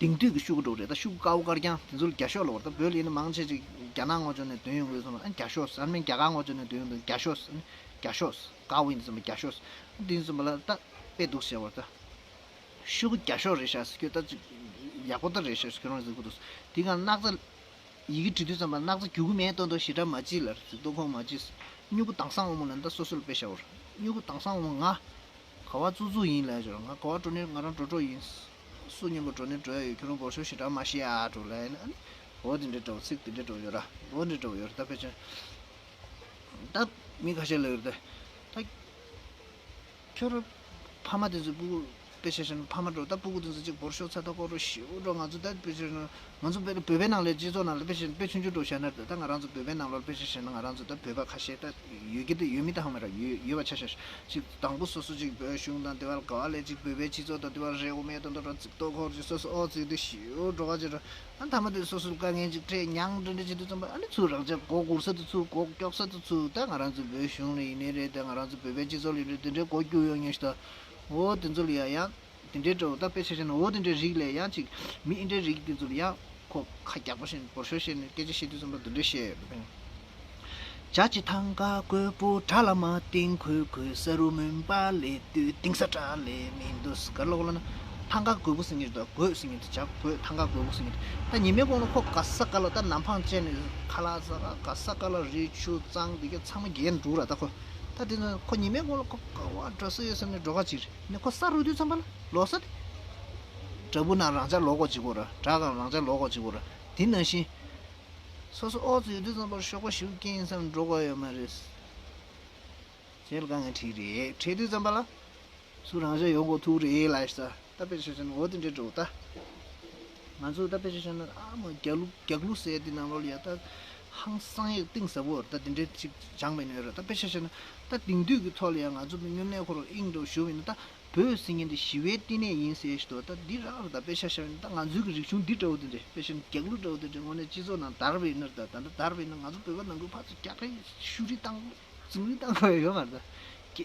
དེང་དུས་ཀྱི་ཤུ་གུ་འདྲ་བོ་རེད། ད་ཤུ་གུ་དཀར་པོ་དཀར་རྐྱང་དེ་ཚོ་ལ་རྒྱ་ཤོག་ལབ་པ་རེད། ད་བོད་ལ་ཡིན་ན་མང་ཆེ་ཅིག་རྒྱ་ནག་ངོས་ཕྱོགས་ནས་འདོན་ཡོང་གི་ཡོད་སོང་ལ། ཨ་རྒྱ་ཤོག་ཟེར། ཨ་ནི་རྒྱ་གར་ངོས་ཕྱོགས་ནས་འདོན་ཡོང་དུས་རྒྱ་ཤོག་ཟེར། ཨ་ནི་རྒྱ་ཤོག་དཀར་པོ་ཡིན་དུས་ཙམ་པ་རྒྱ་ཤོག་དེ་ཡིན་ཙམ་པ་ལ་ད་དཔེ་འདུག་ཟེར་བ་ད། ཤུ་གུ་རྒྱ་ཤོག་རེད་ཤག་ཟེར་ཁྱོད་ད་ཅིག་ཡག་པོ་ད་རེད་ཤག་ཟེར་ཁྱོད་རང་རྫིག་པོ་འདུག་དེ་ག་སྣག་ཚ་ཡི་གེ་བྲིས་དུས་ཙམ་པ་སྣག་ཚ་རྒྱུག་གི་མེད་མདོག་མདོག་ཞེ་དྲག་མ་བྱེད་ལབ། རྫིག་མདོག་ཁ་པོ་མ་བྱེད། སྨྱུ་གུ་དྭངས་སང་འོག་མོ་ལབ་ན་ད་སོ་སོ་ལ་དཔེ་བཞག་པ་རེད། སྨྱུ་གུ་དྭངས་སང་འོག་མོ་ང་ག་བ་བཙུགས་བཙུགས་ཡིན་ལབ་ཡ་ཅིག་རེད། ང་ག་བ་འགྲོ་ནི་ང་རང་འགྲོ་འགྲོ་ཡིན། སུ་མཉམ་པོ་འགྲོ་ནི་འགྲོ་ཡ་ཡོད། ཁྱོད་རང་བོར་ཤོག་ཞེ་དྲག་མ་བཤད་ཨ་འགྲོ་ལབ་ཡ་ནི་ཨ་ནི། འོ་དེ་འདྲའི་འདྲ་བོ་ཚིག་དེ་འདྲའི་འདྲ་བོ་ཡོད་ར། འོ་འདྲའི་འདྲ་བོ་ཡོད་ར། ད་ཕལ་ཆེར་ད་མི་ཁ་ཤས་ལ་ཡོད་རེད་ད། ད་ཁྱོད་རང་ཕ་མ་དེ་ཚོ་སྤུ་གུ་ དཔེ་ཆ་བཞག་ན་ཕ་མ་འགྲོ་ད་སྤུ་གུ་དེ་ཚོ་གཅིག་བོར་ཤོག་ཚ་ད་ཀོ་རོ་ཞིའུ་འགྲོ། ང་ཚོ་ད་དཔེ་ཆ་བཞག་ན་ང་ཚོ་བོད་བོད་པའི་ནང་ལ་སྤྱི་ཚོགས་ནང་ལ་དཔེ་ཆ་དཔེ་ཆུང་ཆུང་འགྲོ་བཞག་ན་ད་ད་ང་རང་ཚོ་བོད་པའི་ནང་ལ་དཔེ་ཆ་བཞག་ན་ང་རང་ཚོ་ད་བོད་པ་ཁ་ཤས་ད་ཡོད་ཀྱི་ད་ཡོད་མི་ད་ཧ་མ་ར་ཡོད་ཡོད་པ་ཆ་ཤས་ཤིག་དང་པོ་སོ་སོ་གཅིག་བོད་གཞུང་དང་དེ་བར་ག་བ་ལས་གཅིག་བོད་པའི་སྤྱི་ཚོགས་དང་དེ་བར་རེ་འོ་མའི་དོན་དུ་ར་ཚིག་ཏོ་ཁོར་གཅིག་སོ་སོ་ཨོ་ཚིག་དེ་ཞིའུ་འགྲོ་ག་ཅིག་ར། ཨ་མཐའ་མ་དེ་སོ་སོར་དཀའ་ངལ་ཅིག་འཕྲད་མྱངས་འདྲ་འདྲ་བྱེད་དུས་ཙམ་པ་ཨ་ནི་ཚུར་རང་ཅག་མགོ་སྒུར་ས་དེ་ཚུར་མགོ་སྐྱོག་ས་དེ་ཚུར་ད་ང་རང་ཚོ་བོད་གཞུང་ལ་ཡིན་ནའི་རེད། ད་ང་རང་ཚོ་བོད་པའི་སྤྱི་ཚོགས་ལ་ཡིན་རེད། དེ་འདྲའི་མགོ་སྐྱུག་ཡོང་མཁན་ཞིག་ད། འོ་དེ་ཚོ་ལ་ཡ་ཡང་དེ་འདྲའི་འདྲ་བོ་ད་དཔེ་ཆ་བཞག་ན་འོ་དེ་འདྲའི་རིགས་ལ་ཡང་ཅིག་མི་ཨེ་འདྲའི་རིགས་དེ་ཚོ་ལ་ཡང་ཁོ་ཁ་རྒྱག་པ་བཞིན་བོར་ཤོག་བཤད་ནས་སྐད་ཆ་བཤད་དུས་ཙམ་པ་དེ་འདྲ་བཤད་ཡོད་རེད། བྱ་བྱེད་ཐང་ག་རྒོད་པོ་དགྲ་ལ་མ་བསྟེན་གོས་གོས་ས་རུ་མུན་པ་ལས་དུས་དིང་ས་དགྲ་ལས་མི་འདུག་ག་ལོག་ལ་ན་ཐང་ག་རྒོད་པོ་ཟེར་མཁན་རེད། རྒོད་ཟེར་མཁན་དེ་བྱ་རྒོད་ཐང་ག་རྒོད་པོ་ཟེར་མཁན་རེད། ད་ཉི་མའི་གོང་ལ་ཁོ་ག་ས་ག་ལ་ད་ནམ་འཕང་བཅད་ནས་ཁ་ལག་ཟ་ག་ག་ས་ག་ལ་རི་ཆུ་གཙང་དེ་ག་ཚང་མ་རྒྱན་འགྲུག་ར། ད་ཁོ་ད་དེ་ན་ཁོ་ཉི་མའི་གོང་ལ་ཁོ་ག་བ་འགྲོ་ས་ཡོད་བསམ་ནས་འགྲོ་ག་ཅིག་རེད། ནས་ཁོ་ས་རུ་དུས་ཙམ་པ་ལ་ལོག་ས་དེ་བྲག་ཕུག་ནང་རང་ཅག་ལོག་གོ་ཅིག་གོ་ར། བྲག་གང་རང་ཅག་ལོག་གོ་ཅིག་གོ་ར། དེ་ནང་བཞིན། སོ་སོ་ཨོ་ཙི་ཡོད་དུས་ཙམ་པར་ཤོག་པ་ཞིག་སྐྱེན་བསམ་འགྲོ་ག་ཡོད་མ་རེད། ཁྱེད་ལ་དཀའ་ངལ་འཕྲད་རེད། འཕྲད་དུས་ཙམ་པ་ལ་སུ་རང་ཤ་ཡོང་གོ་ཐུག་རེད་ལ་ཤ་ད་དཔེ་ཆ་བཤད་ན་འོ་དེ་འདྲའི་འགྲོ་ད། ང་ཚོ་ད་དཔེ་ཆ་བཤད་ན་ཨ་མ་རྒྱ་ལུག་རྒྱ་ལུག་ཟེར་དེ་ནང་ལོགས་ལ་ཡ་ད་ཧང་སང་ཡག་གཏིང་ཟབ་པོ་ད་དེ་འདྲའི་ཅིག་སྦྱངས་པའི་ནོས་རེད། ད་དཔེ་ཆ་བཤད་ན་ད་དེང་དུས་ཀྱི་ཐོག་ལ་ཡ་ང་ཚོ་མི་སྨྱོན་ནས་ཁོ་རང་ཨིང་འགྲོ་ཞུ་བ་ཡིན་ན་ད། བོད་ཟེར་མཁན་དེ་ཞི་བའི་བསྟི་གནས་ཡིན་ཟེར་ཞིག་འདུག་ད་འདི་རག་རེད། ད་དཔེ་ཆ་བཞག་ན་ད་ང་ཚོའི་གི་རིག་གཞུང་འདི་འདྲ་བོ་དེ་འདྲས་དཔེ་ཆ་ནི་རྒྱ་གླུ་འདྲ་བོ་དེ་འདྲས་དངོས་གནས་སྤྱི་ཚོགས་ནང་དར་བ་ཡིན་ན་རེད། ད་ད་ལྟ་དར་བ་ཡིན་ན་ང་ཚོ་བོད་པ་ནང་ཁུལ་ཕར་ཚུར་རྒྱག་རེས་ཤུ་རི་བཏང་རྫུན་རི་བཏང་དགོས་ཡོད་མ་རེད། ད་རྒྱ་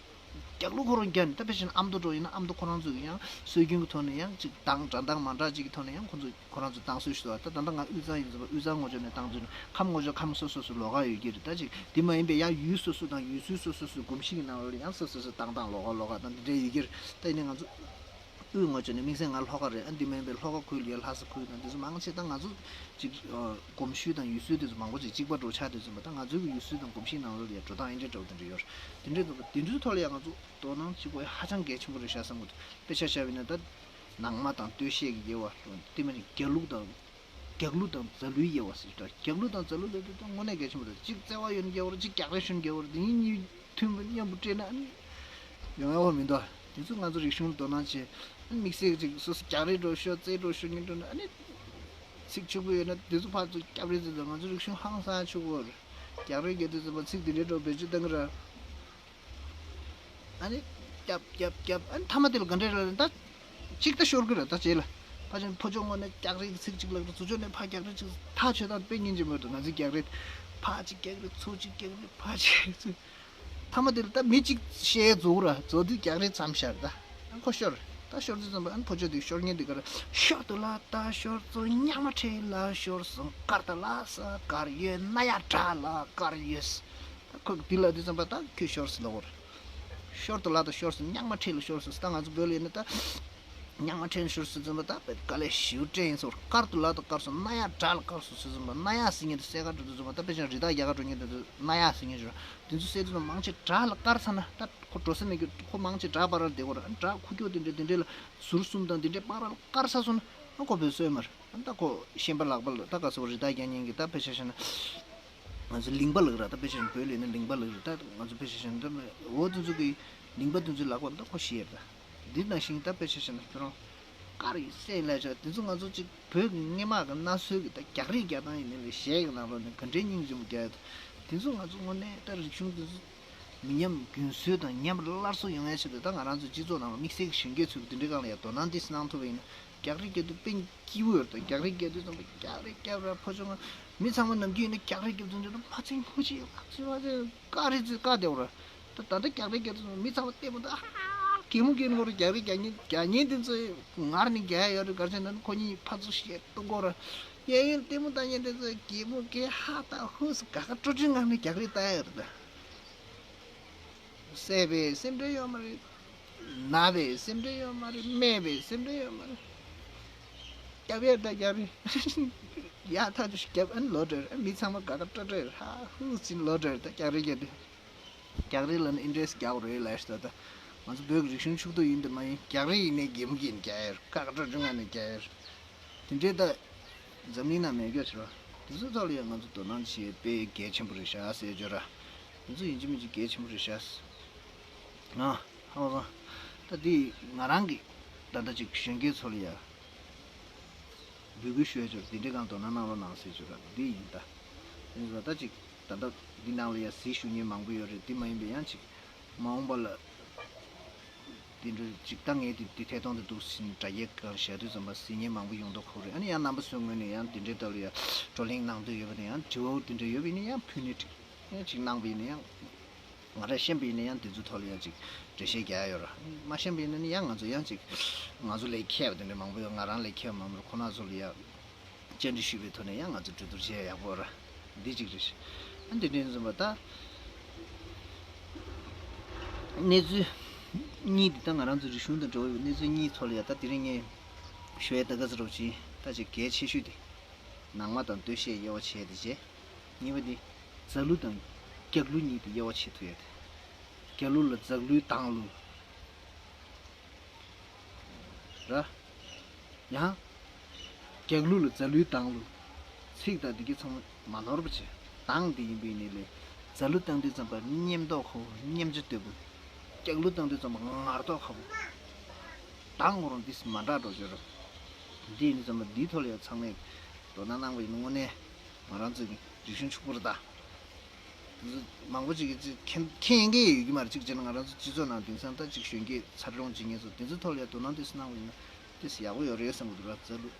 རྒྱ་གླུ་ཁོ་རང་རྒྱག་ནས་ད་དཔེ་ཆ་ནི་ཨ་མདོ་འགྲོ་ཡིན་ན་ཨ་མདོ་ཁོ་རང་ཚོ་གི་ཡང་སྲོལ་རྒྱུན་གི་ཐོག་ནས་ཡང་ཅིག་བཏང་སྒྲ་གདངས་མ་འདྲ་ཅིག་གི་ཐོག་ནས་ཡང་ཁོ་ཚོ་ཁོ་རང་ཚོ་བཏང་སྲོལ་ཞིག་འདུག་ད་ད་ལྟ་ང་དབུས་གཙང་ཡིན་ཙང་དབུས་གཙང་ངོ་ཅོག་ནས་བཏང་ཚུལ་ནི་ཁམས་ངོ་ཅོག་ཁམས་སོ་སོ་སོ་ལོགས་ཀ་ཡོད་ཀྱི་རེད། ད་ཅིག་དེ་མ་ཡིན་པའི་ཡང་ཡུལ་སོ་སོ་དང་ཡུལ་ཚོའི་སོ་སོ་སོའི་གོམས་གཤིས་ཀྱི་ནང་ལོགས་ལ་ཡང་སོ་སོ་སོ་བཏང་སྟངས་ལོགས་ཀ་ལོགས་ཀ་དང་འདི་འདྲ་ཡོད་ཀྱི་རེད། ད་ཡིན་ནའི་ང་ཚོ་དབུས་ངོ་ཅོག་ནས་དམིགས་བསལ་ང་ལྷོ་ཁ་རེད། ཨ་འདི་མ་ཡིན་པའི་ལྷོ་ཁ་ཁུལ་ལ་ཡང་ལྷ་ས་ཁུལ་དང་འདི་ཚོ་མང་ཆེ་ད་ང་ཚོ་ཅིག་གོམས་གཤིས་དང་ཡུལ་སྲོལ་དེ་ཚོ་མང་པོ་ཅིག་གཅིག་པ་འདྲ་ཆགས་དུས་ཙམ་པ་ད་ང་ཚོའི་གི་ཡུལ་སྲོལ་དང་གོམས་གཤིས་ནང་ལོགས་ལ་ཡང་འགྲོ་སྟངས་འདི་འདྲ་འདྲ་བོ་དེ་འདྲ་ཡོད་རེད། དེ་འདྲའི་འདུག་པ་དེ་འདྲའི་ཐོག་ལ་ཡང་ང་ཚོ་དོ་སྣང་བྱེད་དགོས་ཧ་ཅང་གལ་ཆེན་པོ་རེད་ཤག་བསམ་གི་འདུག་དཔེ་ཆ་བཞག་པ་ཡིན་ན་ད་ནང་མ་དང་སྟོད་གཞས་ཀྱི་དབྱེ་བ་དེ་མ་ནི་རྒྱ་ལུགས་དང་། རྒྱ་གླུ་དང་རྫ་གླུའི་དབྱེ་བ་ཟེར་ད། རྒྱ་གླུ་དང་རྫ་གླུ་ལབ་དུས་ད་དངོས་གནས་གལ་ཆེན་པོ་རེད། གཅིག་བརྩེ་བ་ཡོད་ན་རྒྱལ་བོ་རེད། གཅིག་རྒྱག་རེས་ཞུ་ན་རྒྱལ་བོ་རེད། དེ་གཉིས་དབྱིན་ཡིག་མཐུན་པ་མཉམ་པོ་སྤྲད་ན་ཨ་ནི་ཡོང་ཡག་པོ་མི་འདུག་དེ་ཚོ་ང་ཚོ་རིག་གཞུང་ལ་དོ་སྣང་བྱེད། ཨ་ནི་དམིགས་བསལ་གཅིག་སོ་སོ་རྒྱག་རེས་འགྲོ་ཤོག་རྩེད་འགྲོ་ཤོག་གཉིས་འགྲོ་ན་ཨ་ནི་ཚིག་ཕྱུག་པོ་ཡོད་ན་དེ་ཚོ་ཕར་ཚུར་སྐྱབས་རེས་བྱེད་དང་། ང་ཚོ་རིག་གཞུང་ཧང་སང་ཕྱུག་པོ་རེད། རྒྱག་རེས་རྒྱག་དུས་ཙམ་པ་ཚིག་དེ་འདྲའི་འགྲོ་བེད་སྤྱོད་གཏང་གི་ར། ཨ་ནི། རྒྱབ་རྒྱབ་རྒྱབ། ཨ་ནི་མཐའ་མ་དེ་ལ་ག་འདྲས་རེད་ད། གཅིག་ད་ཤོར་གི་རེད་ད་རྗེས་ལ། ཕ་ཆེན་ཕོ་ཅོག་ངོས་ནས་རྒྱག་རེས་ཀྱི་ཚིག་གཅིག་ལབ་རེད། ཚུར་ཕྱོགས་ནས་ཕར་རྒྱག་རེས་ཅིག་ཐག་ཆོད་སྟངས་དཔེ་སྙིང་རྗེ་མོ་རེད། ང་ཚོའི་རྒྱག་རེས། ཕར་གཅིག་རྒྱག་རེས་ཚུར་གཅིག་རྒྱག་རེས་ཕར་གཅིག་ཚུར། མཐའ་མ་དེ་ལ་ད་མི་གཅིག་བཤད་རྫོགས་ར་རྫོགས་དུས་རྒྱག་རེས་མཚམས་བཞག་རེད་ད། ཨ་ཁོ་ཤོར། ད་ཤོར་དུས་ཙམ་པ་ཨ་ནི་ཕོ་ཅོག་དེ་ཤོར་མཁན་དེ་ག་རེ། ཤོར་དུ་ལ་ད་ཤོར་སོང་། སྙག་མ་ཁྲིད་ལ་ཤོར་སོང་། དཀར་དུ་ལ་ས་དཀར་ཡོད། ན་ཡ་དྲག་ལ་དཀར་ཡོད། ད་ཁོ་འདི་ལ་དུས་ཙམ་པ་ད་ཁྱོད་ཤོར་སི་ལོ་བོར། ཤོར་དུ་ལ་ད་ཤོར་སོང་། སྙག་མ་ཁྲིད་ལ་ཤོར་སོང་། ད་ང་ཚོ་བོད་ལ་ཡིན་ན་ད། སྙག་མ་ཁྲིད་ལ་ཤོར་སོང་ཙམ་པ་ད་དཔེ་དཀའ་ལས་ཞེ་པོ་སྤྲད་ཡིན་ཟེར། དཀར་དུ་ལ་ད་དཀར་སོང་། ན་ཡ་དྲག་ལ་དཀར་སོང་ཟེར་ཙམ་པ། ན་ཡ་ཟེར་མཁན་དེ་གསལ་ཁ་འགྲོ་དུས་ཙམ་པ་ད་དཔེ་ཆ་རི་དྭགས་རྒྱག་ག་འགྲོ་མཁན་དེ་ཚོ་ན་ཡ་ཟེར་མཁན་ཞིག་རེད། དེ་ཚོ་གསལ་དུས་ཙམ་པ་མང་ཆེ་དགྲ་ལ་དཀར་ཚར་ན་ད་ཁོ་འགྲོ་ས་མེད་ཀྱི། ཁོ་མང་ཆེ་དགྲ་བར་ར་བསྡད་དགོས་ར། དགྲ་ཁུག་ཀྱོག་དེ་འདྲ་དེ་འདྲ་ལ་ཟུར་གསུམ་དང་དེ་འདྲའི་བར་ལ་དཀར་ཚར་སོང་ན་ཨ་ཁོ་བོད་སྲོལ་མ་རེད། ཨ་ད་ཁོ་ཤན་པ་ལག་པ་ལ་ད་ག་ཚོད་རི་དྭགས་རྒྱག་མཁན་གྱི་ད་དཔེ་ཆ་བཤད་ན། ང་ཚོ་ལིང་པ་ལབ་ར། ད་དཔེ་ཆ་བོད་ལ་ཡིན་ན་ལིང་པ་ལབ་ར། ད་ང་ཚོ་དཔེ་ཆ་བཤད་ན་འོ་དེ་ཚོ་གི་ལིང་པ་དེ་ཚོའི་ལག་པ་ད་ཁོ་ཤི་ཡ་རེད། ད་འདི་ནང་བཞིན་ད་དཔེ་ཆ་བཤད་ན་ཁྱོད་རང་དཀར་ཡི་སེ་ལས་ཆ་དེ་ཚོ་ང་ཚོ་གཅིག་བོད་ཀྱི་སྔོན་མ་གི་གནའ་སྲོལ་གྱི་ད་རྒྱག་རེས་རྒྱག་སྟངས་ཡིན་ནའི་ལས་གཞས་ཀྱི་ནང་ལོགས་ནས་ག་འདྲའི་སྙིང་རྗེ་མོ་རྒྱག་ཡ། ད་དེ་ཚོ་ང་ཚོ་དངོས་གནས་ད་རིག་གཞུང་དེ་ཚོ་མི་ཉམས་རྒྱུན་སྲོལ་དང་ཉམས་སླར་གསོ་ཡོང་ཡ་ཆེད་དུ་ད་ང་རང་ཚོ་སྤྱི་ཚོགས་ནང་ལ་དམིགས་བསལ་གྱི་གཞོན་སྐྱེས་ཚོ་གི་དེ་འདྲའི་སྒང་ལ་ཡ་དོ་སྣང་དེ་གནང་ཐུབ་པ་ཡིན་ན། རྒྱག་རེས་རྒྱག་དུས་དཔེ་སྐྱིད་པོ་ཡོད་རེད། རྒྱག་རེས་རྒྱག་དུས་ཙམ་པ་རྒྱག་རེས་རྒྱབ་ར་ཕོ་ཆུང་ང་མི་ཚང་མ་ནམ་རྒྱུན་ཡིན་ན་རྒྱག་རེས་རྒྱབ་དུས་འདི་ཕ་ཚན་ཁུ་ཅི་ཡག་ཅི་བ་ཅི་ཀ་རེ་ཅི་ཀ་དེ་བ་ར། ད་ད་ལྟ་རྒྱག་རེས་རྒྱབ་དུས་ཙམ་པ་མི་ཚང་མ་ལྟད་མོ་ད་ཧ་གད་མོ་གད་མོ་རེད། རྒྱག་རེས་རྒྱག་མཁན་རྒྱག་མཁན་དེ་ཚོ་ངར་ནས་རྒྱག་ཡ་ཡོད་རེད། ག་རེ་ཟེར་ན་ཁོ་གཉིས་ཕར་ཚུར་བཤད་གཏོང་གོ་ར། གཡས་གཡོན་ལྟད་མོ་ལྟ་མཁན་དེ་ཚོ་གད་མོ་གད་ཧ་ད་ཧུ་སུ་ག་ག་སྤྲོ་སྤྲོའི་ངང་ནས་རྒྱག་རེས་ལྟ་ཡ་ཡོད་རེད་ད། བསད་པའི་སེམས་ཁྲལ་ཡོད་མ་རེད། ན་བའི་སེམས་ཁྲལ་ཡོད་མ་རེད། སྨད་པའི་སེམས་ཁྲལ་ཡོད་མ་རེད། རྒྱབ་ཡས་ད་རྒྱབ་རེད། ཡག་ཐག་ཆོད་རྒྱབ། ཨ་ནི་ལོ་བྲེལ། ཨ་མི་ཚང་མ་དགའ་དགའ་སྤྲོ་སྤྲོ་ཧ་ཧུ་ཟིན་ལོ་བྲེལ། ད་རྒྱག་རེས་རྒྱག་དུས། རྒྱག་རེས་ལ་ནི་ཨིན་ཊ་རེ་སི་ཊི་རྒྱག་དགོས་རེད་ལབ་ཤི་ད། ད་ང་ཚོ་བོད་ཀྱི་རིག་གཞུང་ཕྱུག་ཏོ་ཡིན་དུ་མ་ཡིན། རྒྱག་རེས་ཡིན་ནའི་གད་མོ་གད་ནས་རྒྱག་ཡས་རེད། ཀ་ཀ་སྤྲོ་སྤྲོ་ངང་ནས་རྒྱག་ཡས་རེད། དེ་འདྲའི་ད། འཛམ་གླིང་ནང་མེད་རྒྱུ་ཕྱིར་རོ། དེ་ཚོའི་ཐོག་ལ་ཡང་ང་ཚོ་དོ་སྣང་བྱེད་དཔེ་གལ་ཆེན་པོ་རེད་ཤག་ཟེར་བརྗོད་ར། དེ་ཚོ་ཡིན་གཅིག་མིན་གཅིག་གལ་ཆེན་པོ་རེད་ཤག་ཨ་ཧ་ཧ། ད་དེ་ང་རང་གི་ ད་ལྟ་ཅིག་གཞོན་སྐྱེས་ཚོ་ལ་ཡ་འབོད་སྐུལ་ཞུ་ཡ་ཅིག་ཡོད་རེད། དེ་འདྲའི་སྒང་དོ་སྣང་གནང་རོགས་གནང་ཟེར་ཅིག་ཡོད་རེད། འདི་ཡིན་ད། དེ་ཡིན་ཙང་ད་ཅིག་ད་ལྟ་འདི་ནང་ལ་ཡ་གཟིགས་ཞུ་མཁན་མང་པོ་ཡོད་རེད། འདི་མ་ཡིན་པའི་ཡང་ཅིག་མ་འོངས་པ་ལ་དེ་འདྲ་ཅིག་ད་ངས་དེ་དེ་ཐད་གཏོང་དེ་འདུག་ཟིན་དྲ་རྒྱའི་སྒང་བཞག་དུས་ཙམ་པ་གཟིགས་མཁན་མང་པོ་ཡོང་མདོག་ཁ་པོ་རེད། ཨ་ནི་ཡང་རྣམ་པ་ཚོའི་ངོས་ནས་ཡང་དེ་འདྲའི་ཐད་ལ་ཡ་བགྲོ་གླེང་གནང་འདོད་ཡོད་པ་དང་ཡང་དྲི་བ་དེ་འདྲ་ཡོད་པ་ཡིན་ན་ཡང་ཕུལ་ནས་ཡང་ཅིག་གནང་པ་ཡིན་ན་ཡང་། ང་རས་ཤེས་པ་ཡིན་ན་ཡང་དེ་ཚོའི་ཐོག་ལ་ཡང་ཅིག་འགྲེལ་བཤད་རྒྱག་ཡ་ཡོད་ར། མ་ཤེས་པ་ཡིན་ན་ནི་ཡང་ང་ཚོ་ཡང་ཅིག་ང་ཚོ་ལས་མཁས་པ་དེ་འདྲ་མང་པོ་ཡོད། ང་རང་ལས་མཁས་པ་མང་པོ་ཁོ་ན་ཚོ་ལ་ཡང་བཅར་འདྲི་ཞུས་པའི་ཐོག་ནས་ཡང་ང་ཚོ་གྲོས་བསྡུར་བྱེད་ཡ་ཡག་པོ་ར། འདི་གཅིག་རེད། ཨ་འདི་འདྲ་ཡིན་ཙམ་པ་ད་གནས་ཚུལ་གཉིས་འདི་ད་ང་རང་ཚོ་རིག་གཞུང་དང་འབྲེལ་བ་ཡོད་པའི་གནས་ཚུལ་གཉིས་ཐོག་ལ་ཡང་ད་དེ་རིང་ངས་ཞུ་ཡ་ད་ག་ཚོད་རོགས་གྱིས་ད་ཅིག་གལ་ཆེ་ཤོས་དེ་ནང་མ་དང་སྟོད་གཞས་དབྱེ་བ་ཕྱེ་ཡ་དེ་བྱས། གཉིས་པ་དེ་རྫ་གླུ་དང་རྒྱག་གླུ་གཉིས་དེ་དབྱེ་བ་ཕྱེ་ཐུབ་ཡ་དེ། རྒྱག་གླུ་ལ་རྫ་གླུའི་གདངས་གླུ། ར། ཡང་། རྒྱག་གླུ་ལ་རྫ་གླུའི་གདངས་གླུ། ཚིག་དང་འདི་གའི་ཚང་མ་མ་ནོར་བ་བྱས། གདངས་འདི་ཡིན་པའི་ནི་ལས། རྫ་གླུ་བཏང་དུས་ཙམ་པ་སྙན་མདོག་ཁ་པོ་སྙན་ཆ་དོད་པོ། རྒྱག་གླུ་བཏང་དུས་ཙམ་པ་ངར་མདོག་ཁ་པོ། གདངས་ཁོ་རང་འདི་མ་འདྲ་འགྲོ་བརྗོད་རོགས། འདི་ཡིན་དུས་ཙམ་པ་འདིའི་ཐོག་ལ་ཡང་ཚང་མས་དོ་སྣང་གནང་བ་ཡིན་ན་དངོས་གནས་ང་རང་ཚོའི་རིག་གཞུང་ཕྱུག་པོ་རེད་ད། དེ་ཚོ་མང་པོ་ཅིག་གིས་ཅིག་མཁྱེན་མཁྱེན་མཁན་ཡོད་ཀྱི་མ་རེད། ཅིག་བྱས་ན་ང་རང་ཚོ་སྤྱི་ཚོགས་ནང་དེང་སང་ད་ཅིག་གཞོན་སྐྱེས་འཚར་ལོངས་བྱེད་མཁན་ཚོ་དེ་ཚོའི་ཐོག་ལ་ཡང་དོ་སྣང་ཏོག་ཙམ་གནང་བ་ཡིན་ན་ཏོག་ཙམ་ཡག་པོ་ཡོད་རེད་བསམ་གྱི་འདུག་ར། རྫ་གླུ།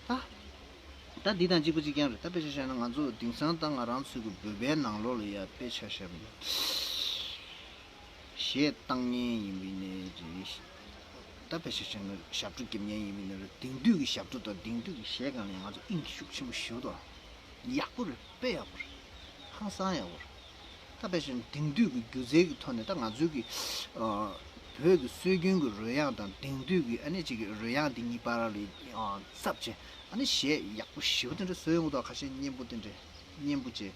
ད། ད་འདི་དང་གཅིག་པ་གཅིག་རྐྱང་རེད། ད་དཔེ་ཆ་བཞག་ན་ང་ཚོ་དེང་སང་ད་ང་རང་ཚོའི་གི་བོད་པའི་ནང་ལོགས་ལ་ཡ་དཔེ་ཆ་བཞག་པ་ཡིན་ན། གཞས་བཏང་མཁན་ཡིན་པ་ཡིན་ནའི་རེད། ད་དཔེ་ཆ་བཞག་ན་ཞབས་བྲོ་རྒྱབ་མཁན་ཡིན་པ་ཡིན་ནའི་རེད། དེང་དུས་ཀྱི་ཞབས་བྲོ་དང་དེང་དུས་ཀྱི་གཞས་སྒང་ལ་ཡང་ང་ཚོ་དབྱིངས་ཤུགས་ཆེན་པོ་ཞེ་པོ་འདུག་ཡག་པོ་རེད། དཔེ་ཡག་པོ་རེད། ཧང་སང་ཡག་པོ་རེད། ད་དཔེ་བཞག་ན་དེང་དུས་ཀྱི་སྒྱུ་རྩལ་གྱི་ཐོག་ནས་ད་ང་ཚོའི་གི་ཨ་བོད་ཀྱི་སྲོལ་རྒྱུན་གྱི་རོལ་དབྱངས་དང་དེང་དུས་ཀྱི་ཨ་ནི་གཅིག་གི་རོལ་དབྱངས་དེ་གཉིས་བར་ལ་ཨ་ཚབ་བྱས་ཨ་ནི་གཞས་ཡག་པོ་ཞེ་པོ་དེ་འདྲ་བཟོས་ཡོང་གི་འདུག་ཁ་ཤས་སྙན་པོ་དེ་འདྲ། སྙན་པོ་བྱས།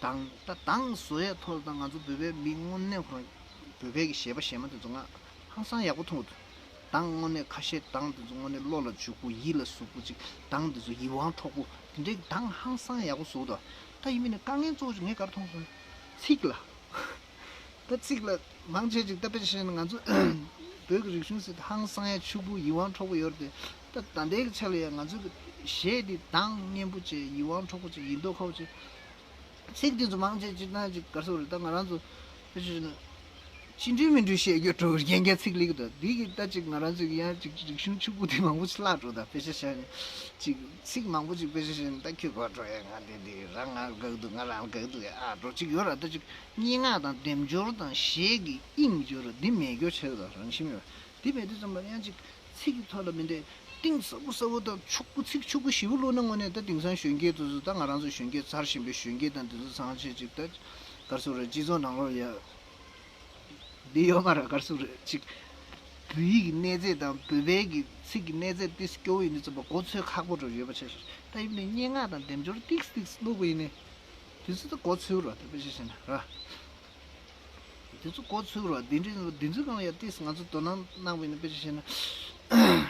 གདངས་ད་གདངས་བཟོ་ཡས་ཐོག་ལ་ད་ང་ཚོ་བོད་པའི་མི་དངོས་གནས་ཁོ་རང་བོད་པའི་གི་གཞས་པ་གཞས་མ་དེ་ཚོ་ང་ཧང་སང་ཡག་པོ་མཐོང་གི་འདུག་གདངས་དངོས་གནས་ཁ་ཤས་གདངས་དེ་ཚོ་དངོས་གནས་བློ་ལ་འཇུག་པོ་ཡིད་ལ་ཟུག་པོ་ཅིག་གདངས་དེ་ཚོ་ཡིད་དབང་འཕྲོག་པོ་དེ་འདྲའི་གདངས་ཧང་སང་ཡག་པོ་བཟོ་གི་འདུག་ད་ཡིན་མིན་ནས་དཀའ་ངལ་གཙོ་བོ་ཅིག་ངས་ག་རེ་མཐོང་སོང་། ཚིག་ལ། ད་ཚིག་ལ་མང་ཆེ་ཅིག་ད་དཔེ་ཆ་བཞག་ན་ང་ཚོ་བོད་ཀྱི་རིག་གཞུང་ཟེར་དེ་ཧང་སང་ཡ་ཕྱུག་པོ་ཡིད་དབང་འཕྲོག་པོ་ཡོད་རེད་དེ། ད་ད་ལྟའི་གི་ཆ་ལ་ཡ་ང་ཚོ་གི་གཞས་འདི་གདངས་སྙན་པོ་བྱས་ཡིད་དབང་འཕྲོག་པོ་བྱས་ཡིད་མདོག་ཁ་པོ་བྱས། ཚིག་འདི་ཚོ་མང་ཆེ་ཅིག་ན་ཅིག་ག་རེ་ཟེར་རེད། ད་ང་རང་ཚོ་དཔེ་ཆ་བཞག་ན་ཅི་འདྲའི་མི་འདྲའི་བཤད་རྒྱུ་འགྲོ་རྒན་རྒན་ཚིག་ལེགས་འདུག་འདི་གི་ད་ཅིག་ང་རང་ཚོ་གི་ཡང་ཅིག་རིག་གཞུང་ཕྱུག་པོ་དེ་མང་པོ་ཅིག་བརླག་འགྲོ། ད་དཔེ་ཆ་བཞག་ན་ཅིག་ཚིག་མང་པོ་ཅིག་དཔེ་ཆ་བཞག་ན་ད་ཁྱོད་ག་འགྲོ་ཡ་ང་འདི་འདི་རང་ང་དགའ་འདུག་ང་རང་དགའ་འདུག་ཨ་འགྲོ་ཅིག་ཡོད་ར། ད་ཅིག་སྙན་ངག་དང་དལ་འབྱོར་དང་གཞས་ཀྱི་དབྱིངས་འབྱོར་འདི་མེད་རྒྱུ་བྱས་ད་རང་ཤི་མེད་པ་འདི་མེད་དུས་ཙམ་པ་ཡང་ཅིག་ཚིག་གི་ཐོག་ལ་མི་འདྲ་གཏིང་ཟབ་པོ་ཟབ་པོ་དང་ཕྱུག་པོ་ཚིག་ཕྱུག་པོ་ཞེ་པོ་བླུགས་ན་དངོས་གནས་ད་དེང་སང་གཞོན་སྐྱེས་དེ་ཚོ་ད་ང་རང་ཚོ་གཞོན་སྐྱེས་འཚར་བཞིན་པའི་གཞོན་སྐྱེས་དང་དེ་ཚོ་ཚང་ཆེ་ཅིག་ད་ག་རེ་ཟེར་རེད་སྤྱི་ཚོགས་ནང་ལོགས་ཡ། འདི་ཡོད་མ་རེད་ག་རེ་ཟེར་རེད་ཅིག་བོད་ཡིག་གི་གནས་ཚད་དང་བོད་པའི་གི་ཚིག་གི་གནས་ཚད་ཏིས་སྐྱོ་བོ་ཡིན་དུས་ཙམ་པ་མགོ་ཚོས་ཁག་པོ་འགྲོ་ཡོད་པ་ཆ་ཤས་ད་ཡིན་ནའི་སྙན་ངག་དང་དལ་འབྱོར་ཏིག་ཏིག་བླུགས་པ་ཡིན་ནའི་དེ་ཚོ་ད་མགོ་ཚོས་རོགས་དེ་དཔེ་ཆ་བཞག་ན་ར། དེ་ཚོ་མགོ་ཚོས་རོགས་འདི་འདྲའི་འདི་ཚོའི་སྒང་ལ་ཡ་ཏིས་ང་ཚོ་དོ་སྣང་གནང་བ་ཡིན་ན་དཔེ་ཆ་བཞག་ན།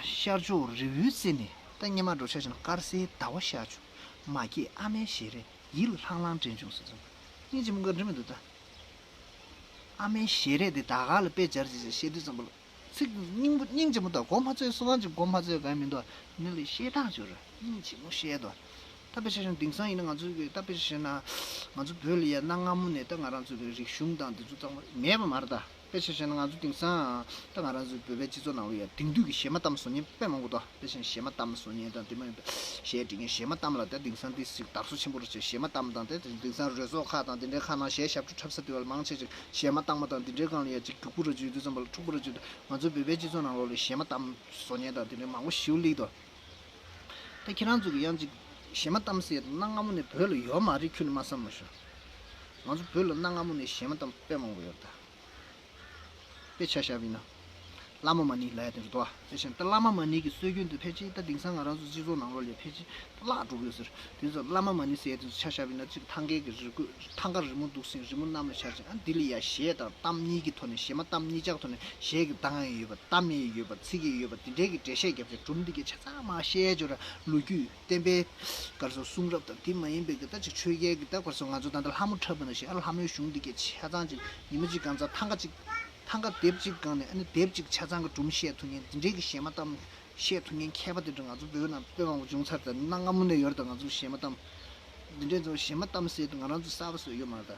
ཤར་ཕྱོགས་རི་བོའི་རྩེ་ནས་ད་སྔོན་མ་འགྲོ་ཆ་བཞག་ན་དཀར་གསལ་ཟླ་བ་ཤར་བྱུང་། མ་སྐྱེས་ཨ་མའི་ཞལ་རས་ཡིད་ལྷང་ལྷང་དྲན་བྱུང་ཟེར་སོང་། སྙིང་རྗེ་མོ་འགའ་འདྲ་མི་འདུག་ད། ཨ་མའི་ཞལ་རས་དེ་ད་ག་ལ་དཔེ་སྦྱར་ཅིག་བཤད་དུས་ཙམ་པ་ལ། ཚིག་སྙིང་པོ་སྙིང་རྗེ་མོ་དང་མགོ་མ་ཚོས་སུ་གང་ཅིག་མགོ་མ་ཚོས་གང་མི་འདུག་ནི་ལས་བཤད་སྟངས་བྱོས་ར་སྙིང་རྗེ་མོ་བཤད་དོ། ད་དཔེ་ཆ་བཞག་ན་དེང་སང་ཡིན་ན་ང་ཚོའི་གི་ད་དཔེ་ཆ་བཞག་ན་ང་ཚོ་བོད་ལ་ཡ་གནའ་སྔ་མོ་ནས་ད་ང་རང་ཚོའི་གི་རིག་གཞུང་དང་དེ་ཚོ་གཙང་མ་མེད་པ་མ་རེད་ད། དཔེ་ཆ་བཞག་ན་ང་ཚོ་དེང་སང་ད་ང་རང་ཚོའི་བོད་པའི་སྤྱི་ཚོགས་ནང་ལ་ཡ་དེང་དུས་ཀྱི་གཞས་མ་གཏམ་བཟོ་མཁན་དཔེ་མང་པོ་འདུག་དཔེ་ཆ་བཞག་ན་གཞས་མ་གཏམ་བཟོ་མཁན་དང་དེ་མ་ཡིན་པའི་གཞས་འབྲི་མཁན་གཞས་མ་གཏམ་ལ་ད་དེང་སང་དེ་ཞིག་དར་སྲོལ་ཆེན་པོ་རེད་བྱས་གཞས་མ་གཏམ་དང་དེ་དེང་སང་རོལ་ཚོགས་ཁག་དང་དེ་འདྲའི་ཁག་ནང་གཞས་ཞབས་བྲོ་འཁྲབ་ས་དེ་བ་ལ་མང་ཆེ་ཅིག་གཞས་མ་གཏམ་པ་དང་དེ་འདྲའི་སྒང་ལ་ཡ་ཅིག་རྒྱུག་པོ་ར་བརྗོད་དུས་ཙམ་པ་ལ་འཁྲུག་པོ་ར་བརྗོད་དུས་ང་ཚོའི་བོད་པའི་སྤྱི་ཚོགས་ནང་ལོགས་ལ་གཞས་མ་གཏམ་བཟོ་མཁན་དང་དེ་འདྲའི་མང་པོ་ཞིག་སླེབས་འདུག་ད་ཁྱེད་རང་ཚོ་གི་ཡང་ཅིག་གཞས་མ་གཏམ་ཟེར་ཡ་དེ་གནའ་སྔ་མོ་ནས་བོད་ལ་ཡོད་མ་རེད་ཁྱོད་ལ་མ་བསམ་མ་ཤོག་ང་ཚོ་བོད་ལ་གནའ་སྔ་མོ་ནས་གཞས་མ་གཏམ་དཔེ་མང་པོ་ཡོད་ད། དཔེ་ཆ་བཞག་པ་ཡིན་ན། བླ་མ་མ་ཎི་ལབ་ཡ་དེ་རེད་དོ། དེ་བཞིན་ད་བླ་མ་མ་ཎི་གི་སྲོལ་རྒྱུན་དེ་ཕལ་ཆེར་ད་དེང་སང་ང་རང་ཚོ་སྤྱི་ཚོགས་ནང་ལོགས་ལ་ཕལ་ཆེར་བརླག་འགྲོ་གི་ཡོད་ཟེར། དེ་ཚོ་བླ་མ་མ་ཎི་ཟེར་ཡ་དེ་ཚོ་ཆ་བཞག་པ་ཡིན་ན་གཅིག་ཐང་གའི་གི་རི་རྒོད་ཐང་ག་རི་མོ་འདུག་ཟིན་རི་མོ་གནམ་ལ་ཤར་ཅིང་ཨ་འདི་ལ་ཡ་གཞས་དང་གཏམ་གཉིས་ཀྱི་ཐོག་ནས་གཞས་མ་གཏམ་གཉིས་ཆར་ཐོག་ནས་གཞས་ཀྱི་གདངས་ཡང་ཡོད་པ་གཏམ་ཡང་ཡོད་པ་ཚིག་ཡང་ཡོད་པ་དེ་འདྲའི་གི་འགྲེལ་བཤད་རྒྱབ་ཅིང་སྒྲུང་འདི་གི་ཆ་ཚང་མ་བཤད་ཡ་ཅོ་ར་ལོ་རྒྱུས། བསྟན་པའི་ག་རེ་ཟེར་གསུང་རབ་དང་དེ་མ་ཡིན་པའི་གི་ད་ཅིག་ཆོས་རྒྱལ་གི་ད་ག་རེ་ཟེར་ང་ཚོ་ད་ལྟ་ལྷ་མོ་འཁྲབ་པ་ནང་བཞིན་ཨ་ལྷ་མོའི་གཞུང་འདི་གའི་ཆ་ཚང་ཅིག་ཉི་མ་གཅིག་གང་ཚ་ཐང་ག་ཅིག་ ཐང་ག་དེབ་གཅིག་སྒང་ནས་ཨ་ནི་དེབ་གཅིག་ཆ་ཚང་གི་སྒྲུང་བཤད་ཐུབ་མཁན་དེ་འདྲའི་གི་གཞས་མ་གཏམ་བཤད་ཐུབ་མཁན་མཁས་པ་དེ་འདྲ་ང་ཚོ་བོད་ནང་དཔེ་མང་པོ་བྱུང་ཚར། ད་གནའ་སྔ་མོ་ནས་ཡོད་རེད། ད་ང་ཚོ་གཞས་མ་གཏམ་འདི་འདྲའི་ཚོ་གཞས་མ་གཏམ་ཟེར་དུས་ང་རང་ཚོ་གསར་པ་བཟོས་ཡོད་མ་རེད། ད་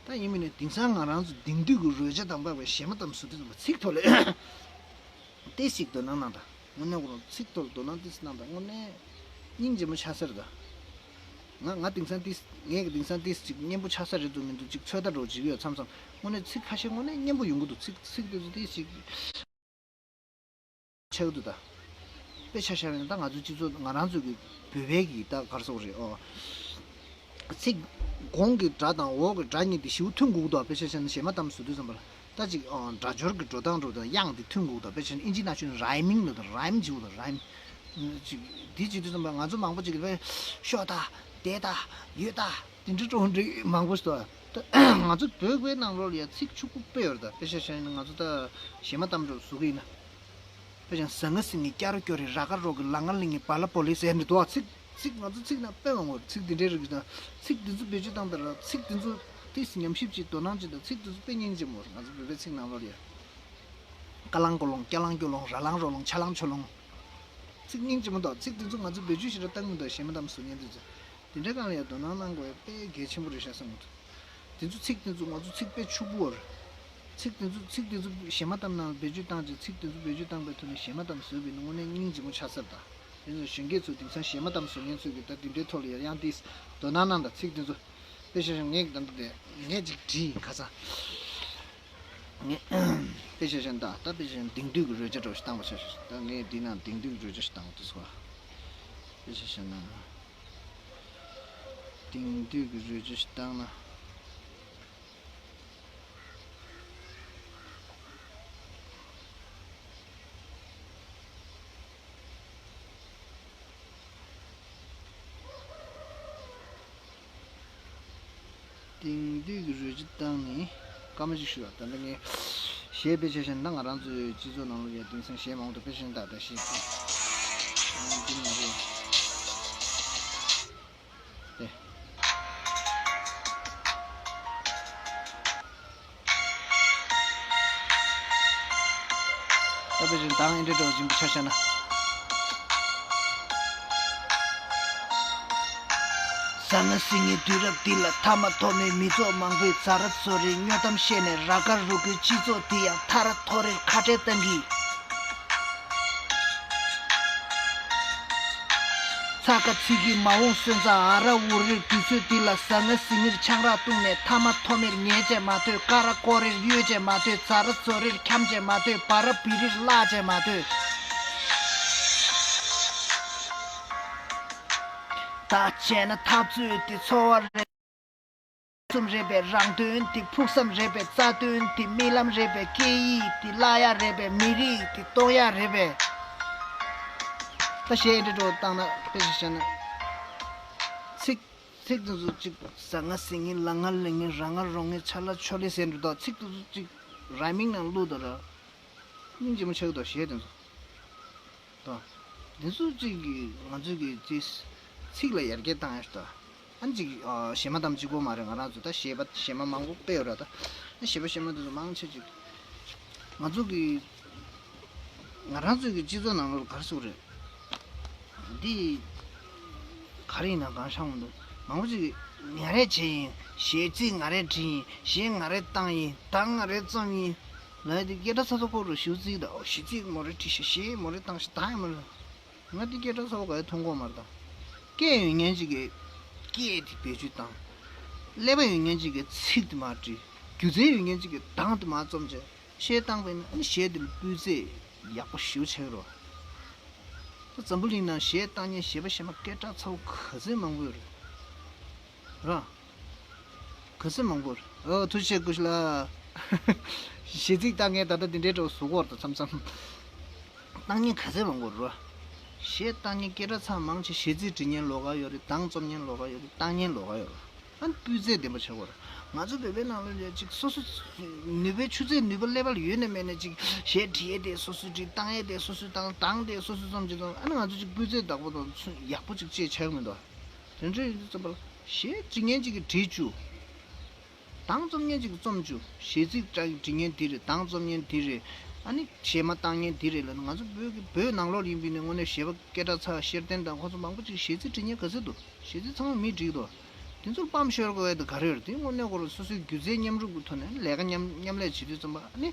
ད་ཡིན་མིན་ནས་དེང་སང་ང་རང་ཚོ་དེང་དུས་ཀྱི་རོལ་ཆ་དང་འབར་བའི་གཞས་མ་གཏམ་བཟོ་དུས་ཙམ་པ་ཚིག་ཐོག་ལ་ཏོག་ཙམ་དོ་སྣང་གནང་དང་། དངོས་གནས་ཁོ་རང་ཚིག་ཐོག་ལ་དོ་སྣང་ཏོག་ཙམ་གནང་དང་། དངོས་གནས་སྙིང་རྗེ་མོ་ཆགས་ས་རེད་ད། ང་ང་དེང་སང་ཏོག་ཙམ་ངས་ཀྱི་དེང་སང་ཏོག་ཙམ་ཅིག་སྙན་པོ་ཆགས་ས་རེད་འདུག་མི་འདུག་ཅིག་ཚོད་ལྟ་འདྲ་བོ་བྱེད་ཀྱི་ཡོད་མཚམས་མཚམས། དངོས་གནས་ཚིག་ཁ་ཤས་དངོས་གནས་སྙན་པོ་ཡོང་གི་འདུག་ཚིག་ཚིག་དེ་ཚོ་ཏོག་ཙམ་ཅིག་ཆགས་ཀྱི་འདུག་ད། དཔེ་ཆ་བཞག་པ་ཡིན་ན་ད་ང་ཚོའི་སྤྱི་ཚོགས་ང་རང་ཚོའི་གི་བོད་པའི་གི་ད་ག་རེ་ཟེར་དགོས་རེད། ཨོ། ཚིག་གོང་གི་སྒྲ་དང་འོག་གི་སྒྲ་གཉིས་དེ་ཞེ་པོ་མཐུན་དགོས་ཀྱི་འདུག་དཔེ་ཆ་བཞག་ན་གཞས་མ་གཏམ་བཟོ་དུས་ཙམ་པ་ལ་ད་ཅིག་ཨོ་སྒྲ་སྦྱོར་གྱི་འགྲོ་སྟངས་འགྲོ་སྟངས་དབྱངས་དེ་མཐུན་དགོས་ཀྱི་འདུག་དཔེ་ཆ་ན་ཨིན་ཇི་ནང་ཆོས་ནི་རའི་མིང་ལབ་དང་། རའི་མི་བྱེད་དགོས་དང་། རའི་མི་ཅིག་དེ་བྱེད་དུས་ཙམ་པ་ང་ཚོ་མང་པོ་ཅིག་གིས་དཔེ་ཤོག་ད་དེ་ད་ཡོད་ད་དེ་འདྲ་འགྲོ་འདྲི་མང་པོ་ཞིག་འདུག་ད་ང་ཚོ་བོད་པའི་ནང་ལོགས་ལ་ཡ་ཚིག་ཕྱུག་པོ་དཔེ་ཡོད་རེད། ད་དཔེ་ཆ་བཞག་ན་ང་ཚོ་ད་གཞས་མ་གཏམ་འདྲ་བཟོ་གི་ཡིན་ན། དཔེ་ཆ་ན་ཟ་ང་ཟིང་ངེ་སྐྱ་རོ་སྐྱོ་རེ་ར་ག་རོ་གི་ལ་ང་ལི་ངེ་བ་ལ་པོ་ལི་ཟེར་འདྲ་འདུག་ཚིག་ཚིག་ང་ཚོ་ཚིག་ནང་དཔེ་མང་པོ་ཚིག་འདི་འདྲའི་རིགས་དང་ཚིག་འདི་ཚོ་བེད་སྤྱོད་བཏང་དུས་ར་ཚིག་འདི་ཚོ་ཏོག་ཙམ་ཉམས་ཞིབ་ཅིག་དོ་སྣང་ཅིག་དང་། ཚིག་འདི་ཚོ་དཔེ་སྙིང་རྗེ་མོ་རེད། ང་ཚོ་བོད་པའི་ཚིག་ནང་ལོགས་ལ་ཡ། ཀ་ལང་ཀོ་ལོང་། སྐྱ་ལང་སྐྱོ་ལོང་། ར་ལང་རོ་ལོང་། ཆ་ལང་ཆོ་ལོང་། ཚིག་སྙིང་རྗེ་མོ་དང་། ཚིག་འདི་ཚོ་ང་ཚོ་བེད་སྤྱོད་ཞེ་དྲག་བཏང་གི་འདུག་གཞས་མ་གཏམ་བཟོ་མཁན་འདི་ཚོ། དེ་འདྲའི་སྒང་ལ་ཡང་དོ་སྣང་གནང་དགོས་ཡ་དཔེ་གལ་ཆེན་པོ་རེད་ཤག་བསམ་གྱི་འདུག་དེ་ཚོ་ཚིག་དེ་ཚོ་ང་ཚོ་ཚིག་དཔེ་ཕྱུག་པོ་རེད། ཚིག་དེ་ཚོ་ཚིག་དེ་ཚོ་གཞས་མ་གཏམ་ནང་བེད་སྤྱོད་བཏང་རྗེས་ཚིག་དེ་ཚོ་བེད་སྤྱོད་བཏང་པའི་ཐོག་ནས་གཞས་མ་གཏམ་བཟོས་པ་ཡིན་ན་དངོས་གནས་སྙིང་རྗེ་མོ་ཆགས་ས་རེད་ད། དེ་ཚོ་གཞོན་སྐྱེས་ཚོ་དེང་སང་གཞས་མ་གཏམ་བཟོ་མཁན་ཚོས་ཀྱི་ད་དེ་འདྲའི་ཐོག་ལ་ཡང་ཡང་དེ་དོ་སྣང་གནང་དང་། ཚིག་དེ་ཚོ་དཔེ་བཞག་ན་ངས་ད་ལྟ་དེ་ངས་ཅིག་བྲིས་ཡིན་ཁ་སང་། ངས་དཔེ་བཞག་ན་ད་ད་དཔེ་བཞག་ན་དེང་དུས་ཀྱི་རོལ་ཆ་འདྲ་བོ་ཞིག་བཏང་བ་ཆ་བཞག་ད་ངས་འདི་ནང་དེང་དུས་ཀྱི་རོལ་ཆ་ཞིག་བཏང་བ་དུས་སོ། དཔེ་བཞག་ན། དེང་དུས་ཀྱི་རོལ་ཆ་ཞིག་བཏང་ན། དེང་དུས་ཀྱི་རོལ་ཆ་བཏང་ནས་སྐར་མ་གཅིག་ཞུ་བ། ད་ལྟ་ངས་གཞས་དཔེ་ཆ་བཞག་ན་ང་རང་ཚོའི་སྤྱི་ཚོགས་ནང་ལ་ཡ་དེང་སང་གཞས་མང་པོ་འདུག་དཔེ་བཞག་ན་ད་ལྟ་གཞས་འདི་མ་རེད། ཨེ། ད་དཔེ་ཆ་ན་དང་ཨེ་འདྲ་འདྲ་བོ་ཅིག་ཆ་བཞག་ན། ཟ་ང་ཟིང་ངེ་དུས་རབས་འདི་ལ་མཐའ་མ་ཐོགས་མེད་མི་ཚོགས་མང་པོས་ཛ་ར་ཛོ་རེའི་སྨྱོ་གཏམ་བཤད་ནས་ར་དཀར་རུ་ཁུའི་སྤྱི་ཚོགས་འདི་ཡང་ཐ་ར་ཐོ་རེར་ཁ་བྲལ་བཏང་གི། ཚ་ཁ་ཚིག་གི་མ་འོངས་སོན་རྩ་ཨ་ར་འུ་རེར་དུས་ཚོད་འདི་ལ་ཟ་ང་ཟིང་ངེར་ཆང་རག་བཏུང་ནས་མཐའ་མ་ཐོགས་མེད་ཉལ་བྱས་མ་སྡོད། ཀ་ར་ཀོ་རེར་གཡོལ་བྱས་མ་སྡོད། ཛ་ར་ཛོ་རེར་འཁྱམས་བྱས་མ་སྡོད། བ་ར་བི་རིར་བརླག་བྱས་མ་སྡོད། ད་བྱས་ན་འཐབ་རྩོད་འདི་འཚོ་བ་རེད། ཕུགས་བསམ་རེད་པས། རང་དོན་འདི་ཕུགས་བསམ་རེད་པས། རྩ་དོན་འདི་རྨི་ལམ་རེད་པས། སྐད་ཡིག་འདི་བརླག་ཡ་རེད་པས། མི་རིགས་འདི་སྟོང་ཡ་རེད་པས། ད་གཞས་འདི་འདྲ་བོ་བཏང་ན་དཔེ་ཆ་བཞག་ན། ཚིག་ཚིག་དེ་ཚོ་གཅིག་ཟ་ང་ཟིང་ངེ་ལ་ང་ལི་ངེ་ར་ང་རོ་ངེ་ཆ་ལ་ཆོ་ལེ་ཟེར་འདྲ་འདུག་ཚིག་དེ་ཚོ་གཅིག་རའི་མིང་ནང་བླུགས་དང་ར། སྙིང་རྗེ་མོ་ཆགས་ཀྱི་འདུག་གཞས་དེ་ཚོ། དང་། འདི་ཚོ་གཅིག་གིས་ང་ཚོས་ཀྱི་ཅིག་ཚིག་ལ་ཡར་རྒྱས་བཏང་ཡ་ཞིག་དང་། ཨ་ནི་ཅིག་ཨ་གཞས་མ་གཏམ་གཅིག་པོ་མ་རེད། ང་རང་ཚོ་ད་གཞས་པ་གཞས་མ་མང་པོ་དཔེ་ཡོད་ར། ད་གཞས་པ་གཞས་མ་འདི་ཚོ་མང་ཆེ་ཅིག་ང་ཚོ་གི་ང་རང་ཚོའི་གི་སྤྱི་ཚོགས་ནང་ལོགས་ལ་ག་རེ་ཟེར་དགོས་རེད། འདི་ག་རེ་ཡིན་ན་གང་ཤང་མི་འདུག་མང་པོ་ཅིག་ང་རས་བྱས་ཡིན། གཞས་ཚིག་ང་རས་བྲིས་ཡིན། གཞས་ང་རས་བཏང་ཡིན། གདངས་ང་རས་རྩོམ་ཡིན། ལབ་ཡ་དེ་སྐད་གྲགས་ཚ་ཚ་ཁོ་རུ་ཞུ་རྩིས་དང་། གཞས་ཚིག་མོ་རེ་བྲིས་ཤག་གཞས་མོ་རེ་བཏང་ཤག་གདངས་ཡང་མ་རེད། ང་དེ་སྐད་གྲགས་ཚ་བོ་ག་ཡེ་མཐོང་གོ་མ་རེད་ད། སྐད་ཡོད་མཁན་ཅིག་གིས་སྐད་དེ་བེད་སྤྱོད་བཏང་། ཀླད་པ་ཡོད་མཁན་ཅིག་གིས་ཚིག་དེ་མར་བྲིས། སྒྱུ་རྩལ་ཡོད་མཁན་ཅིག་གིས་གདངས་དེ་མར་རྩོམ་བྱས་གཞས་བཏང་པས་ན། ཨ་ནི་གཞས་དེ་ལ་སྤུས་ཚད་ཡག་པོ་ཞེ་པོ་ཆགས་ཀྱི་རེད་བ། ད་འཛམ་བུ་གླིང་ནང་གཞས་བཏང་མཁན་གཞས་པ་གཞས་མ་སྐད་གྲགས་ཚ་བོ་ག་ཚོད་མང་པོ་ཡོད་རེད། ར། ག་ཚོད་མང་པོ་རེད། ཨོ་ཐུགས་རྗེ་ཆེ་སྐུ་ཞབས་ལགས། གཞས་ཚིག་བཏང་མཁན་ད་ལྟ་འདི་འདྲའི་འདྲ་བོ་བཟོ་གི་ཡོད་རེད་ད་མཚམས་མཚམས། བཏང་མཁན་ག་ཚོད་མང་པོ་རེད་ར། གཞས་བཏང་མཁན་སྐད་གྲགས་ཚ་མང་ཆེ་གཞས་ཚིག་འབྲི་མཁན་ལོགས་ཀ་ཡོད་རེད། གདངས་རྩོམ་མཁན་ལོགས་ཀ་ཡོད་རེད། བཏང་མཁན་ལོགས་ཀ་ཡོད་རེད། ཨ་ནི་སྤུས་ཚད་ལྡན་པ་ཆགས་ཀྱི་ཡོད་རེད། ང་ཚོ་བོད་པའི་ནང་ལ་ཡ་ཅིག་སོ་སོ་ནུས་པའི་ཆུ་ཚད་ནུས་པ་ཀླད་པ་ལ་ཡོད་ནས་མེད་ནས་ཅིག་གཞས་འབྲི་ཡས་དེ་སོ་སོས་འབྲི། བཏང་ཡས་དེ་སོ་སོས་བཏང་། གདངས་དེ་སོ་སོས་རྩོམ་བྱེད་དང་། ཨ་ནི་ང་ཚོ་ཅིག་སྤུས་ཚད་བདག་པོ་དང་ཚུན་ཡག་པོ་ཅིག་ཅེས་ཆགས་ཀྱི་མི་འདུག་དེ་འདྲ་ཡིན་དུས་ཙམ་པ་ལ་གཞས་འབྲི་མཁན་ཅིག་གིས་བྲིས་བཅུག་གདངས་རྩོམ་མཁན་ཅིག་རྩོམ་བཅུག་གཞས་ཚིག་བྲིས་མཁན་འདི་རེད། གདངས་རྩོམ་མཁན་འདི་རེད། ཨ་ནི་གཞས་མ་བཏང་མཁན་འདི་རེད་ལབ་ན། ང་ཚོ་བོད་ཀྱི་བོད་ནང་ལོགས་ལ་ཡིན་པ་ཡིན་ན་དངོས་གནས་གཞས་པ་སྐད་གྲགས་ཚ་ཤེར་བསྟན་དང་ཁོ་ཚོ་མང་པོ་ཅིག་གཞས་ཚིག་བྲིས་མཁན་ག་ཚོད་འདུག་གཞས་ཚིག་ཚང་མ་མིས་བྲིས་འདུག་དེ་ཚོར་སྤམ་ཤོར་དགོས་ཡ་དེ་ག་རེ་ཡོད་རེད། དེ་དངོས་གནས་ཁོ་རང་སོ་སོའི་སྒྱུ་རྩལ་མཉམ་རུབ་ཀྱི་ཐོག་ནས་ལས་ཀ་མཉམ་མཉམ་ལས་བྱེད་དུས་ཙམ་པ་ཨ་ནི།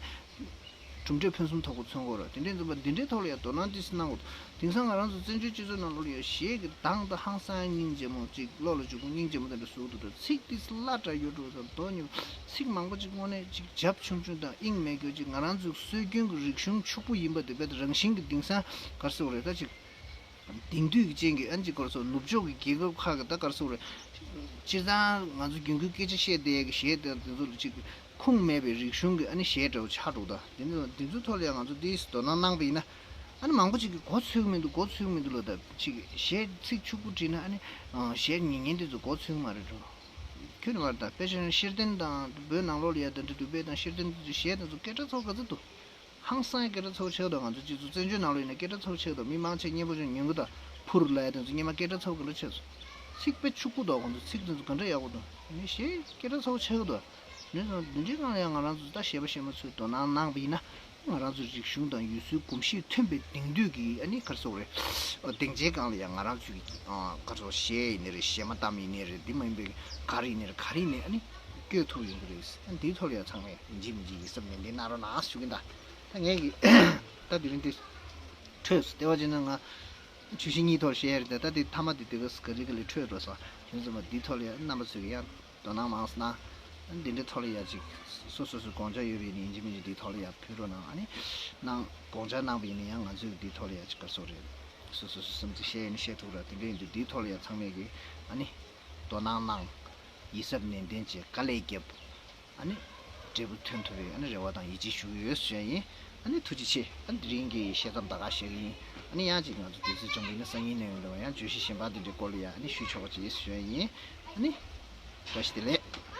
གྲུབ་འབྲས་ཕུན་སུམ་ཚོགས་པ་མཚོན་དགོས་རེད། དེ་འདྲའི་འཛིན་པ་འདི་འདྲའི་ཐོག་ལ་ཡང་དོ་སྣང་ཏོག་ཙམ་གནང་དགོས། དེང་སང་ང་རང་ཚོ་བཙན་བྱོལ་སྤྱི་ཚོགས་ནང་ལོགས་ལ་ཡང་གཞས་ཀྱི་གདངས་དང་ཧང་སང་སྙིང་རྗེ་མོ་ཅིག་བློ་ལ་འཇུག་གི་སྙིང་རྗེ་མོ་དེ་འདྲ་བཟོ་གི་འདུག་ཚིག་ཏོག་ཙམ་སླ་དྲགས་ཡོད་འགྲོ་དང་། དོན་ཉིད་ཚིག་མང་པོ་ཅིག་དངོས་གནས་ཅིག་རྒྱབ་ཆུང་ཆུང་དང་དབྱིངས་མེད་རྒྱུ་ཅིག་ང་རང་ཚོའི་སྲོལ་རྒྱུན་གྱི་རིག་གཞུང་ཕྱུག་པོ་ཡིན་པ་དེ་རྦད་དེ་རང་བཞིན་གྱི་དེང་སང་ག་རེ་ཟེར་དགོས་རེད། ད་ཅིག་དེང་དུས་ཀྱི་ཅན་གྱི་ཨ་ནི་ཅིག་ག་རེ་ཟེར། ནུབ་ཕྱོགས་ཀྱི་རྒྱལ་ཁབ་ཁག་གི་ད་ག་རེ་ཟེར་དགོས་རེད། སྤྱིར་བཏང་ང་ཚོ་རྒྱུན་ཁུལ་སྐད་ཆ་བཤད་བསྡད་ཀྱི་གཞས་དེ་དེ་ཚོ་ལ་ཅིག་ཁུངས་མེད་པའི་རིག་གཞུང་གི་ཨ་ནི་གཞས་འདྲ་བོ་ཆགས་འགྲོ། ད་དེ་ཚོ་དེ་ཚོའི་ཐོག་ལ་ཡང་ང་ཚོ་དེས་དོ་སྣང་གནང་པ་ཡིན་ན། ཨ་ནི་མང་པོ་ཅིག་གིས་མགོ་ཚོས་ཀྱི་མི་འདུག་མགོ་ཚོས་ཀྱི་མི་འདུག་ལབ། ད་ཅིག་གཞས་ཚིག་ཕྱུག་པོ་བྲིས་ན་ཨ་ནི་གཞས་ཉན་མཁན་དེ་ཚོ་མགོ་ཚོས་ཀྱི་མ་རེད་འགྲོ། ཁྱོད་ནི་མ་རེད། ད་དཔེ་ཆ་ནི་ཤེར་བསྟན་དང་བོད་ནང་ལོགས་ལ་ཡ་དེ་འདྲ་འདུག་པས་དང་། ཤེར་བསྟན་དེ་ཚོ་གཞས་དེ་ཚོ་སྐད་གྲགས་ཚ་བོ་ག་ཚོད་འདུག་ཧང་སང་སྐད་གྲགས་ཚ་བོ་ཆགས་འདུག་ང་ཚོ་སྤྱི་ཚོགས་བཙན་བྱོལ་ནང་ལོགས་ཡིན་ན་སྐད་གྲགས་ཚ་བོ་ཆགས་འདུག་མི་མང་ཆེ་སྙན་པོ་ཅིག་ཉན་གི་འདུག་ཕུར་ལབ་ཡ་དེ་ཚོ་སྙན་མ་སྐད་གྲགས་ཚ་བོ་ག་འདྲ་ཆགས་སོང་། ཚིག་དཔེ་ཕྱུག་པོ་འདུག་ཁོང་ཚོ་ཚིག་དེ་ཚོ་ག་འདྲ་ཡག་པོ་འདུག་ཨ་ནི་གཞས་སྐད་གྲགས་ཚ་བོ་ཆགས་ཀྱི་འདུག་ནས་བཟུང་འདི་འདྲའི་སྒང་ལ་ཡང་ང་རང་ཚོ་ད་གཞས་པ་གཞས་མ་ཚོས་དོ་སྣང་གནང་བ་ཡིན་ན། ང་རང་ཚོའི་རིག་གཞུང་དང་ཡུལ་སྲོལ་གོམས་གཤིས་མཐུན་པའི་དེང་དུས་ཀྱི་ཨ་ནི་ག་རེ་ཟེར་དགོས་རེད། སྡིངས་ཆའི་སྒང་ལ་ཡང་ང་རང་ཚོའི་ག་རེ་ཟེར། གཞས་ཡིན་ནའི་རེད། གཞས་མ་གཏམ་ཡིན་ནའི་རེད། འདི་མ་ཡིན་པའི་ག་རེ་ཡིན་ནའི་རེད། ག་རེ་ཡིན་ནའི་ཨ་ནི་བཀོད་ཐུབ་ཡོང་གི་རེད། ཨ་ནི་འདིའི་ཐོག་ལ་ཡང་ཚང་མས་ཡིན་གཅིག་མིན་གཅིག་ཡིད་གཟབ་ནན་ཏན་གནང་རོགས་གནང་ཞུ་གི་ཡིན། ད་ད་ངས་ཀྱི་ད་དེ་རིང་འདི་འཕྲོས་སོང་། ལྟེ་བ་བྱས་ན་ང་བརྗོད་གཞི་གཉིས་ཐོག་བཤད་ཡ་རེད། ད་ད་དེ་མཐའ་མ་དེ་དེ་ག་ས་ག་རི་ག་ལས་འཕྲོས་འགྲོ་སོང་། དེ་ཚོ་མ་འདིའི་ཐོག་ལ་ཡང་རྣམ་པ་ཚོས་ཀྱི་ཡང་དོ་སྣང་མང་སོང་ན། ཨ་ནི་འདི་འདྲའི་ཐོག་ལ་ཡང་ཅིག་སོ་སོ་སོའི་དགོངས་འཆར་ཡོད་པ་ཡིན་ན་ཡིན་གཅིག་མིན་གཅིག་འདིའི་ཐོག་ལ་ཡང་ཕུལ་རོགས་གནང་། ཨ་ནི་གནང་དགོངས་འཆར་གནང་པ་ཡིན་ན་ཡང་ང་ཚོས་འདིའི་ཐོག་ལ་ཡང་ཅིག་ག་རེ་ཟེར་དགོས་རེད། སོ་སོ་སོ་བསམ་ཚུལ་བཤད་ཡིན་ན་བཤད་ཐུབ་ར། དེ་འདྲ་ཡིན་དུས་འདིའི་ཐོག་ལ་ཡང་ཚང་མས་ཀྱི་ཨ་ནི་དོ་སྣང་གནང་། ཡིད་གཟབ་ནན་ཏན་བྱས། དཀའ་ལས་བརྒྱབ། ཨ་ནི་འབྲས་བུ་ཐོན་ཐུབ་པའི་ཨ་ནི་རེ་བ་དང་ཡིད་ཆེས་ཞུ་གི་ཡོད་ཟེར་ཡ་ཡིན། ཨ་ནི་ཐུགས་རྗེ་ཆེ། ཨ་ནི་དེ་རིང་གི་བཤད་མཚམས་ད་ག་བཞག་གི་ཡིན། ཨ་ནི་ཡང་ཅིག་ང་ཚོ་དུས་ཚོད་བྱུང་བ་ཡིན་ན་སང་ཉིན་ནས་ཡོང་རེད་བ། ཡང་བརྗོད་གཞི་གཞན་པ་དེ་འདྲའི་སྐོར་ལ་ཡ་ཨ་ནི་ཞུས་ཆོག་པ་ཅིག་ཟེར་ཡ་ཡིན། ཨ་ནི་བཀྲ་ཤིས་བདེ་ལེགས།